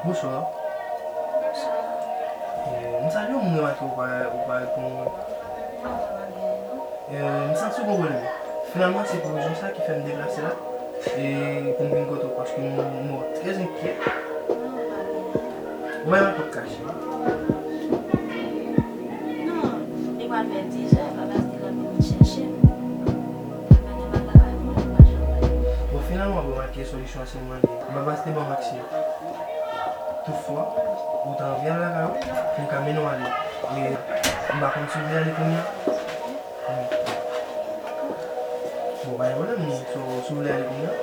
Bonswa. Bonswa. Eh, m salye w, m remake ou pa, ou pa reponn mwen. Eh, m santi w gon pwoblèm. Finalman, se pou rezon sa ki fè m deplase la. E pou m vin kote w, paske m, m wè w trè enkyè. Ou pa gen anyen pou kache. Non, li pral fè diz è, papa Stella vin chèche m. Mwen pa gen bagay pou mwen, mwen pa janm. Bon, finalman, bon, remake solisyon an se mwen. Papa Stella ban m aksè. Toutfwa, ou ta anvi al lakay ou, pou m ka mennen w ale. E m pa konn si w vle ale kounye a. Bon, pa gen pwoblèm, si w, si w vle ale kounye a.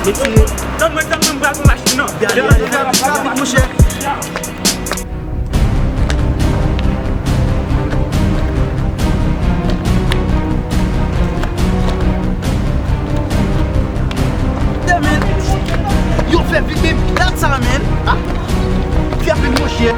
Mesye, tann mwen, tann mwen, m pral pran machin nan. Rapid, rapid, monchè. Yo fè vit, men dat sa, men. Ah. Fè vit, monchè.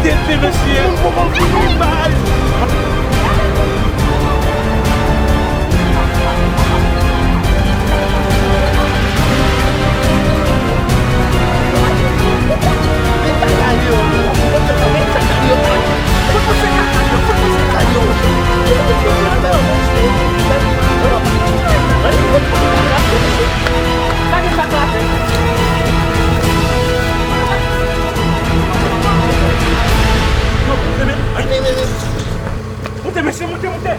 Tete, mesye. Moun poko fout yon bagay. Moute, mesye, moute, moute.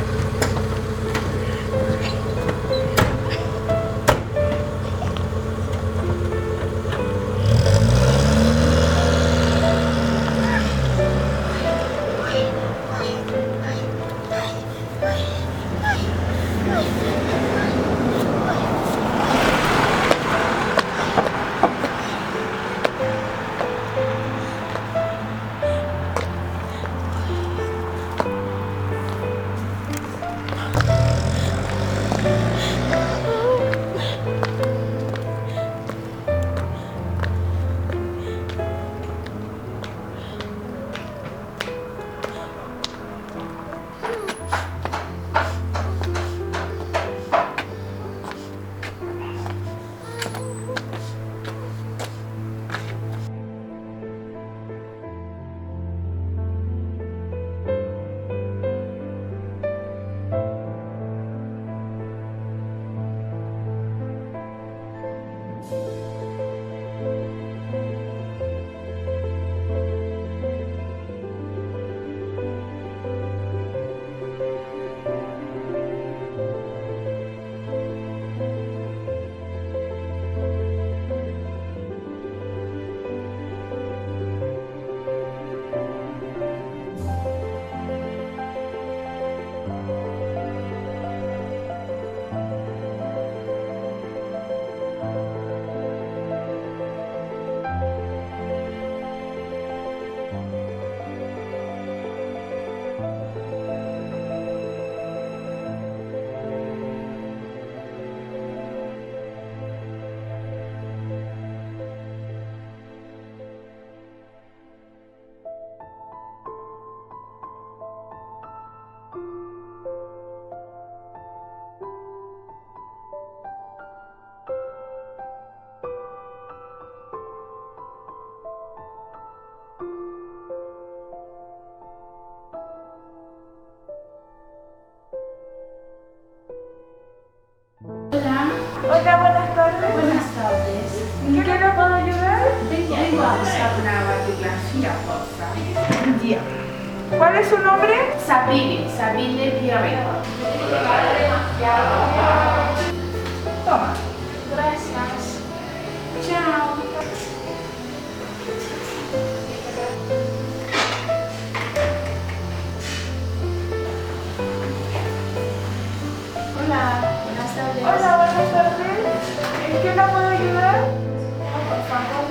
Hola. Hola, buenas tardes. Buenas tardes. ¿En qué le puedo ayudar? Vengo a buscar una radiografía, por favor. Ya. ¿Cuál es su nombre? Sabine, Sabine Pierre. Toma. Gracias. Chao. Hola, buenas tardes. Hola, buenas tardes. ¿En qué la puedo ayudar? Por favor.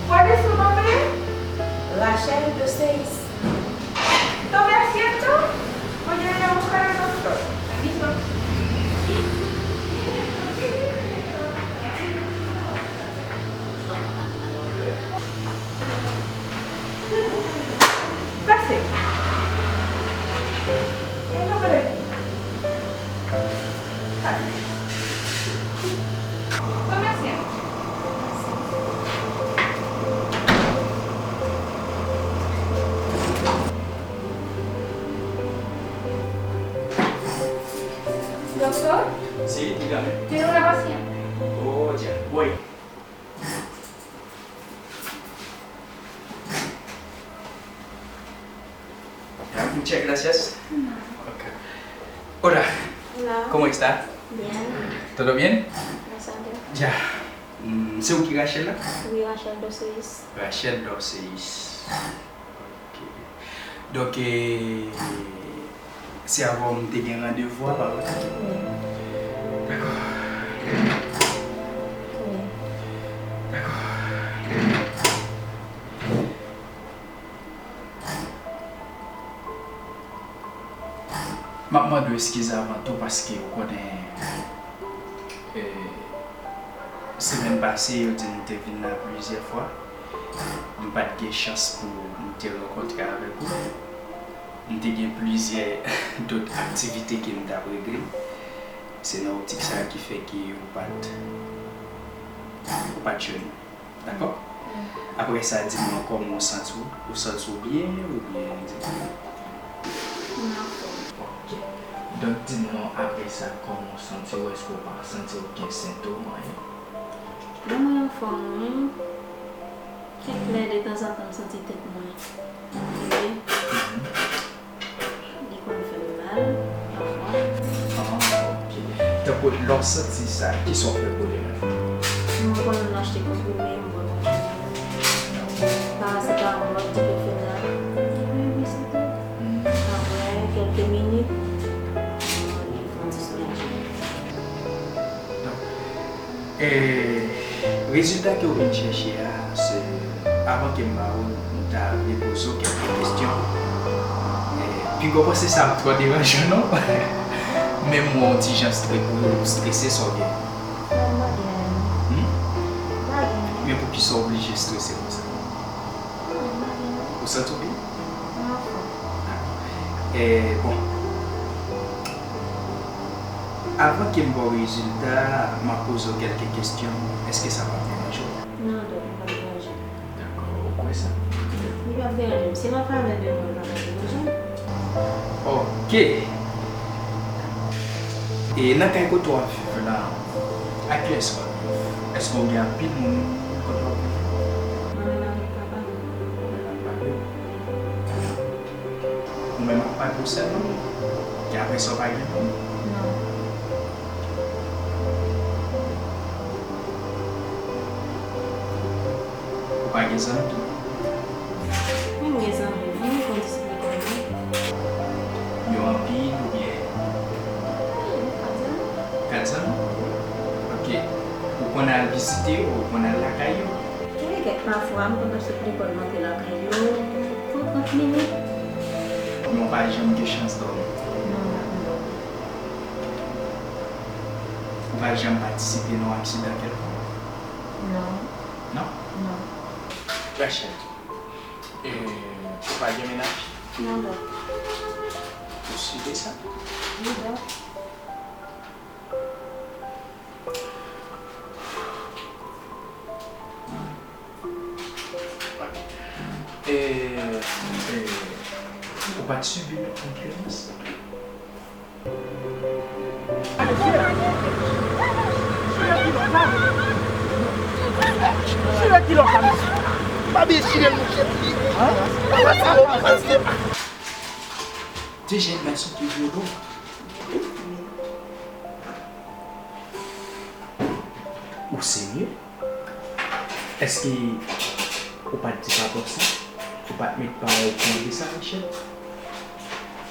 ¿Cuál es su nombre? Rachel Doceis. Tome asiento. Voy a ir a buscar al doctor. Permiso. Pase. Venga por aquí. Pase. Tome asiento. Doctor, sí, dígame. Tiene una paciente. Oh, ya. Voy. Muchas gracias. Ok. Hola. Hola. ¿Cómo está? Bien. ¿Todo bien? Gracias a Dios. Ya. Mm, se ou ki Rachel la? Oui, Rachel Doceis. Rachel Doceis. Ok. Donk, eh, se avè w m te gen randevou a, pa vre? Wi. Dakò. Wi. Dakò. M ap mande w eskiz avan tou paske ou konnen, eh, semèn pase yo di n te vin la plizyè fwa. M pa t gen chans pou m te rankontre avèk ou. M te gen plizyè dòt aktivite ke m t ap regle. Se nan optik sa a ki fè ke ou pa t, ou pa t jwenn mwen. Dakò? Apre sa, di m non, kòman w santi w? Ou santi w byen oubyen di m? Mwen anfòm. Ok. Donk, di m non, apre sa, kòman w santi w? Èske w pa santi okenn sentòm, anyen? Non, mwen anfòm, wi. Kèk lè, detanzantan, m santi tèt mwen leve. Li konn fè m mal, pafwa. Ah, ok. Tankou lè w santi sa, kisa w fè pou li menm? Mwen konn achte konprime, m pran konprime. Parasetamòl, diklofenak. Epi se tou. Apre kèlke minit, li fè yon ti soulaje. E, rezilta ke w vin chèche a, se, avan ke m ba ou l, m ta vle poze w kèlke kesyon. E, piga w panse sa ap twò deranje w, non? Men m wè w ti jan stre-, ou strese, sa w gen? Non, m pa gen anyen. Hmm? M pa gen anyen. Men poukisa w oblije strese konsa? Ou santi w byen? Mwen anfòm. Dakò. E, bon. Avan ke m ba w rezilta a, m ap poze w kèlke kesyon. Èske sa p ap deranje w? Non, dòk, li p ap deranje. Dakò, ou kwè sa? Li p ap deranje m. Se nan favè de mwen, li p ap deranje m. Ok. E nan kay kote w ap viv la, ak kiyès w ap viv? Èske w gen anpil moun kote w ap viv? Mwen menm avèk papa m. Ou menm ak papa w? Ou menm ak papa w sèlman? Wi. Ki apre sa w pa gen moun? Non. Ou pa gen zanmi tou? Wi, m gen zanmi. Zanmi konn disipline kò m. Yo anpil oubyen? Wi, kat zanmi. Kat zanmi? Wi. Ok. Ou konn al vizite yo, ou konn al lakay yo? Wi, kèk pafwa, m konn ap sot lekòl, m antre lakay yo, pou trant minit. Men w pa janm gen chans dòmi? Non, m pa konn dòmi. Ou pa janm patisipe nan yon aksidan kèlkonk? Non. Non? Non. Rachel, e, ou pa gen mennaj? Non, dòk. Ou si de sa? Wi, dòk. Ok. E, e, ou pa t sibi okenn vyolans? Chire kilòt la, mesye. Pa bliye chire l, monchè. Papa sa, papa sa. Ti jèn gason ki vye dlo. Ou serye? Èske ou pa t di papa w sa? Ou pa t met pawòl pou li sa, Rachel?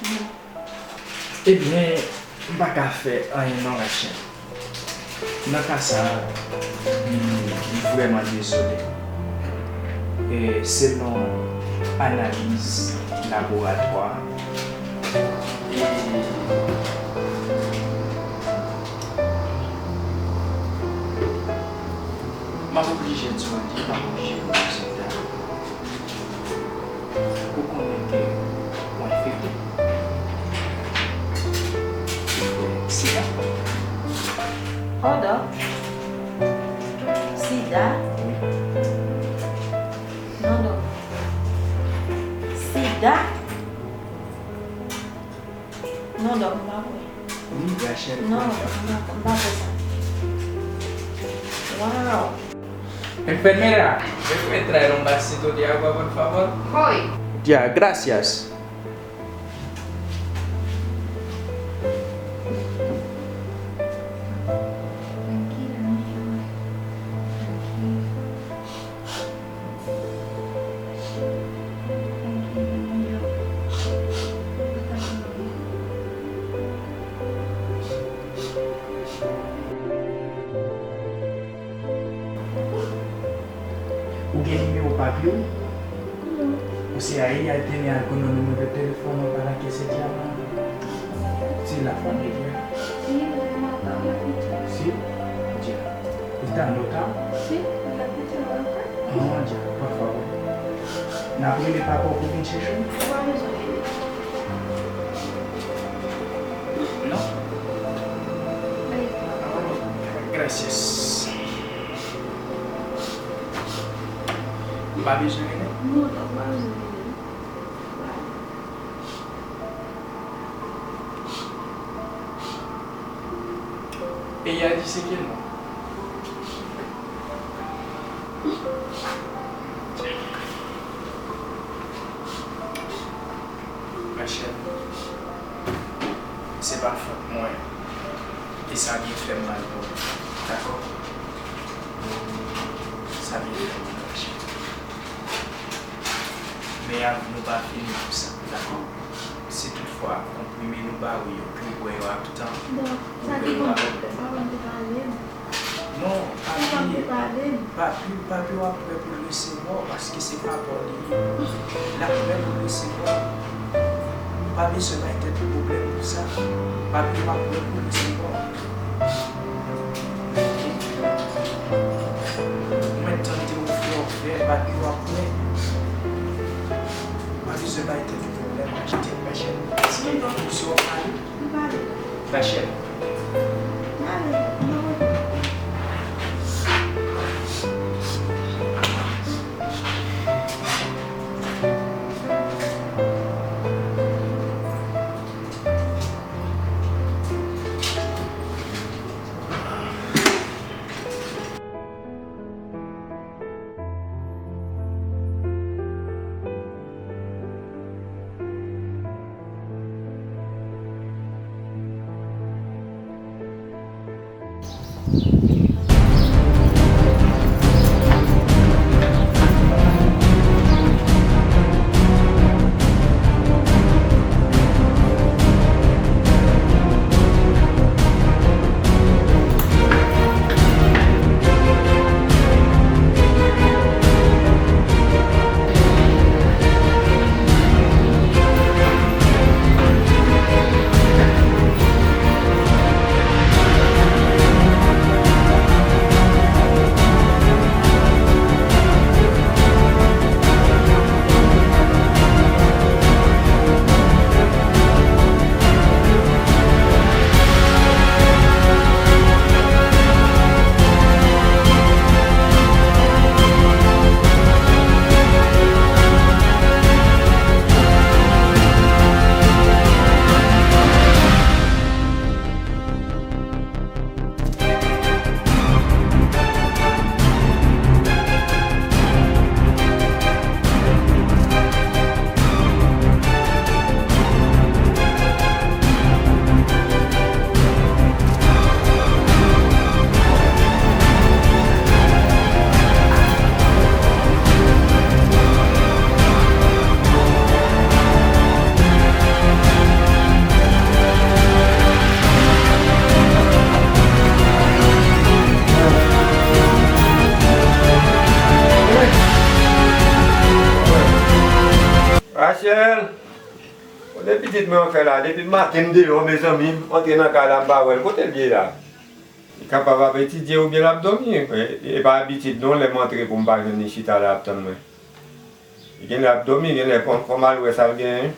Non. Ebyen, m pa ka fè anyen non, Rachel. Nan ka sa a, m, m vrèman dezole. E selon analiz laboratwa, e, m ap oblije di w anpil, m ap oblije di w rezilta. Ou konnen ke w enfekte. Sida. Oh, dòk. Sida? Wi. Non, dòk. Sida? Non, dòk, m pa kwè. Wi, Rachel. Non, m pa, m pa kwè sa. Wow. Enfermera, ¿me puede traer un vasito de agua, por favor? Voy. Ya, gracias. Tranquila, mi amor. Tranquila. Ou gen nimewo papye w? Non. Ou se a Yaya te gen al konnen nimewo telefòn ou pa nan kese dyaman? Si la fanmi vre. Si, mwen pa wè piti. Si? Dya. Ou ta nota? Si, mwen la piti mwen pa. Ah, dya. N ap rele papa w pou vin chèche w? Ou pa bezwen rele. Non? Gracias. Ou pa bezwen rele? Non, ou pa bezwen rele. Peyi a di se ke non. Rachel, se pa fòt mwen. E sa byen fè m mal pou ou. Dakò? Sa byen fè m mal, Rachel. Men avè nou pa fini pou sa, dakò? Si toutfwa konprime nou ba ou yo, ke w bwè yo ak tan, ou bwè yo avèk. Bon, sa ki konn fè, papa m te pale m. Non, papi, papi, papi w ap prè pou l resevwa w, paske se papa w li ye. L ap prè pou l resevwa w. Ou pa bezwen bay tèt ou pwoblèm pou sa. Papi w ap prè pou l resevwa w. Ou mèt tande ou frè w fè, papi w ap prè. Ou pa bezwen bay tèt ou pwoblèm, achte machèn. Si gen yon dosye w ap pale, pale. Rachel. Pale, non. Rachel! Kote pitit mwen an fè la? Depi maten m deyò, mezanmi, m antre nan kay la, m pa wè l. Kote l ye la? Li kapab ap etidye oubyen l ap dòmi. E, e pa abitid non, lè m antre pou m pa jwenn li chita la ap tann mwen. Li genlè ap dòmi, genlè fò, fò m al wè sa l genyen.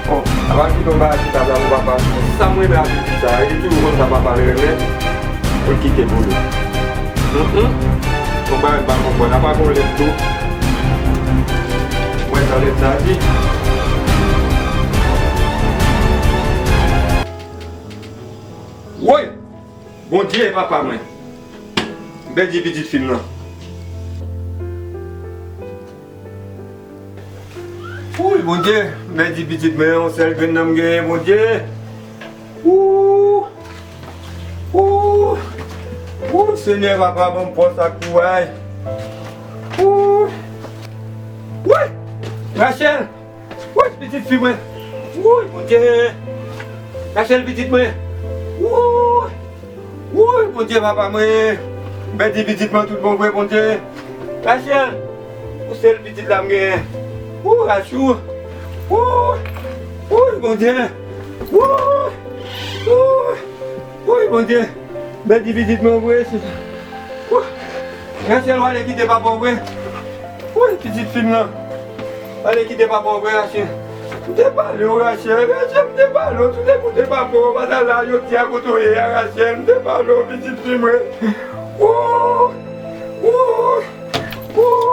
Bon, apa kite yon bagay sou tab la pou papa. Sa m renmen ak pitit sa, li toujou konn sa papa l renmen, pou l kite pou li. Hum, hum. Yon bagay m pa konprann, apa gon lèt tou. Mwen sa lèt sa di. Woy! Bondye, papa mwen. M pèdi pitit fi m nan. Wouy, Bondye, m pèdi pitit mwen, yon sèl grenn nan m genyen, Bondye. Wou! Wou! Wou, Senyè, papa, ban m fòs ak kouraj. Wou! Woy! Rachel! Woy, pitit fi mwen! Woy, Bondye! Rachel, pitit mwen! Woy! Woy, Bondye, papa mwen! M pèdi pitit mwen tout bon vre, Bondye! Rachel! Ou sèl pitit la m genyen! Woy, Rachou! Woy! Woy, Bondye! Woy! Woy! Woy, Bondye! Bèl ti pitit mwen vre, se. Wouh! Rachel, w ale kite papa w vre. Wouh, pitit fi m nan. W ale kite papa w vre, Rachel. M te pale w, Rachel. Rachel, m te pale w. Si w te koute papa w, w pa ta la jodi a kote w ye a, Rachel. M te pale w, pitit fi m vre. Wouh! Wouh! Wouh!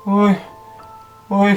Woy, woy,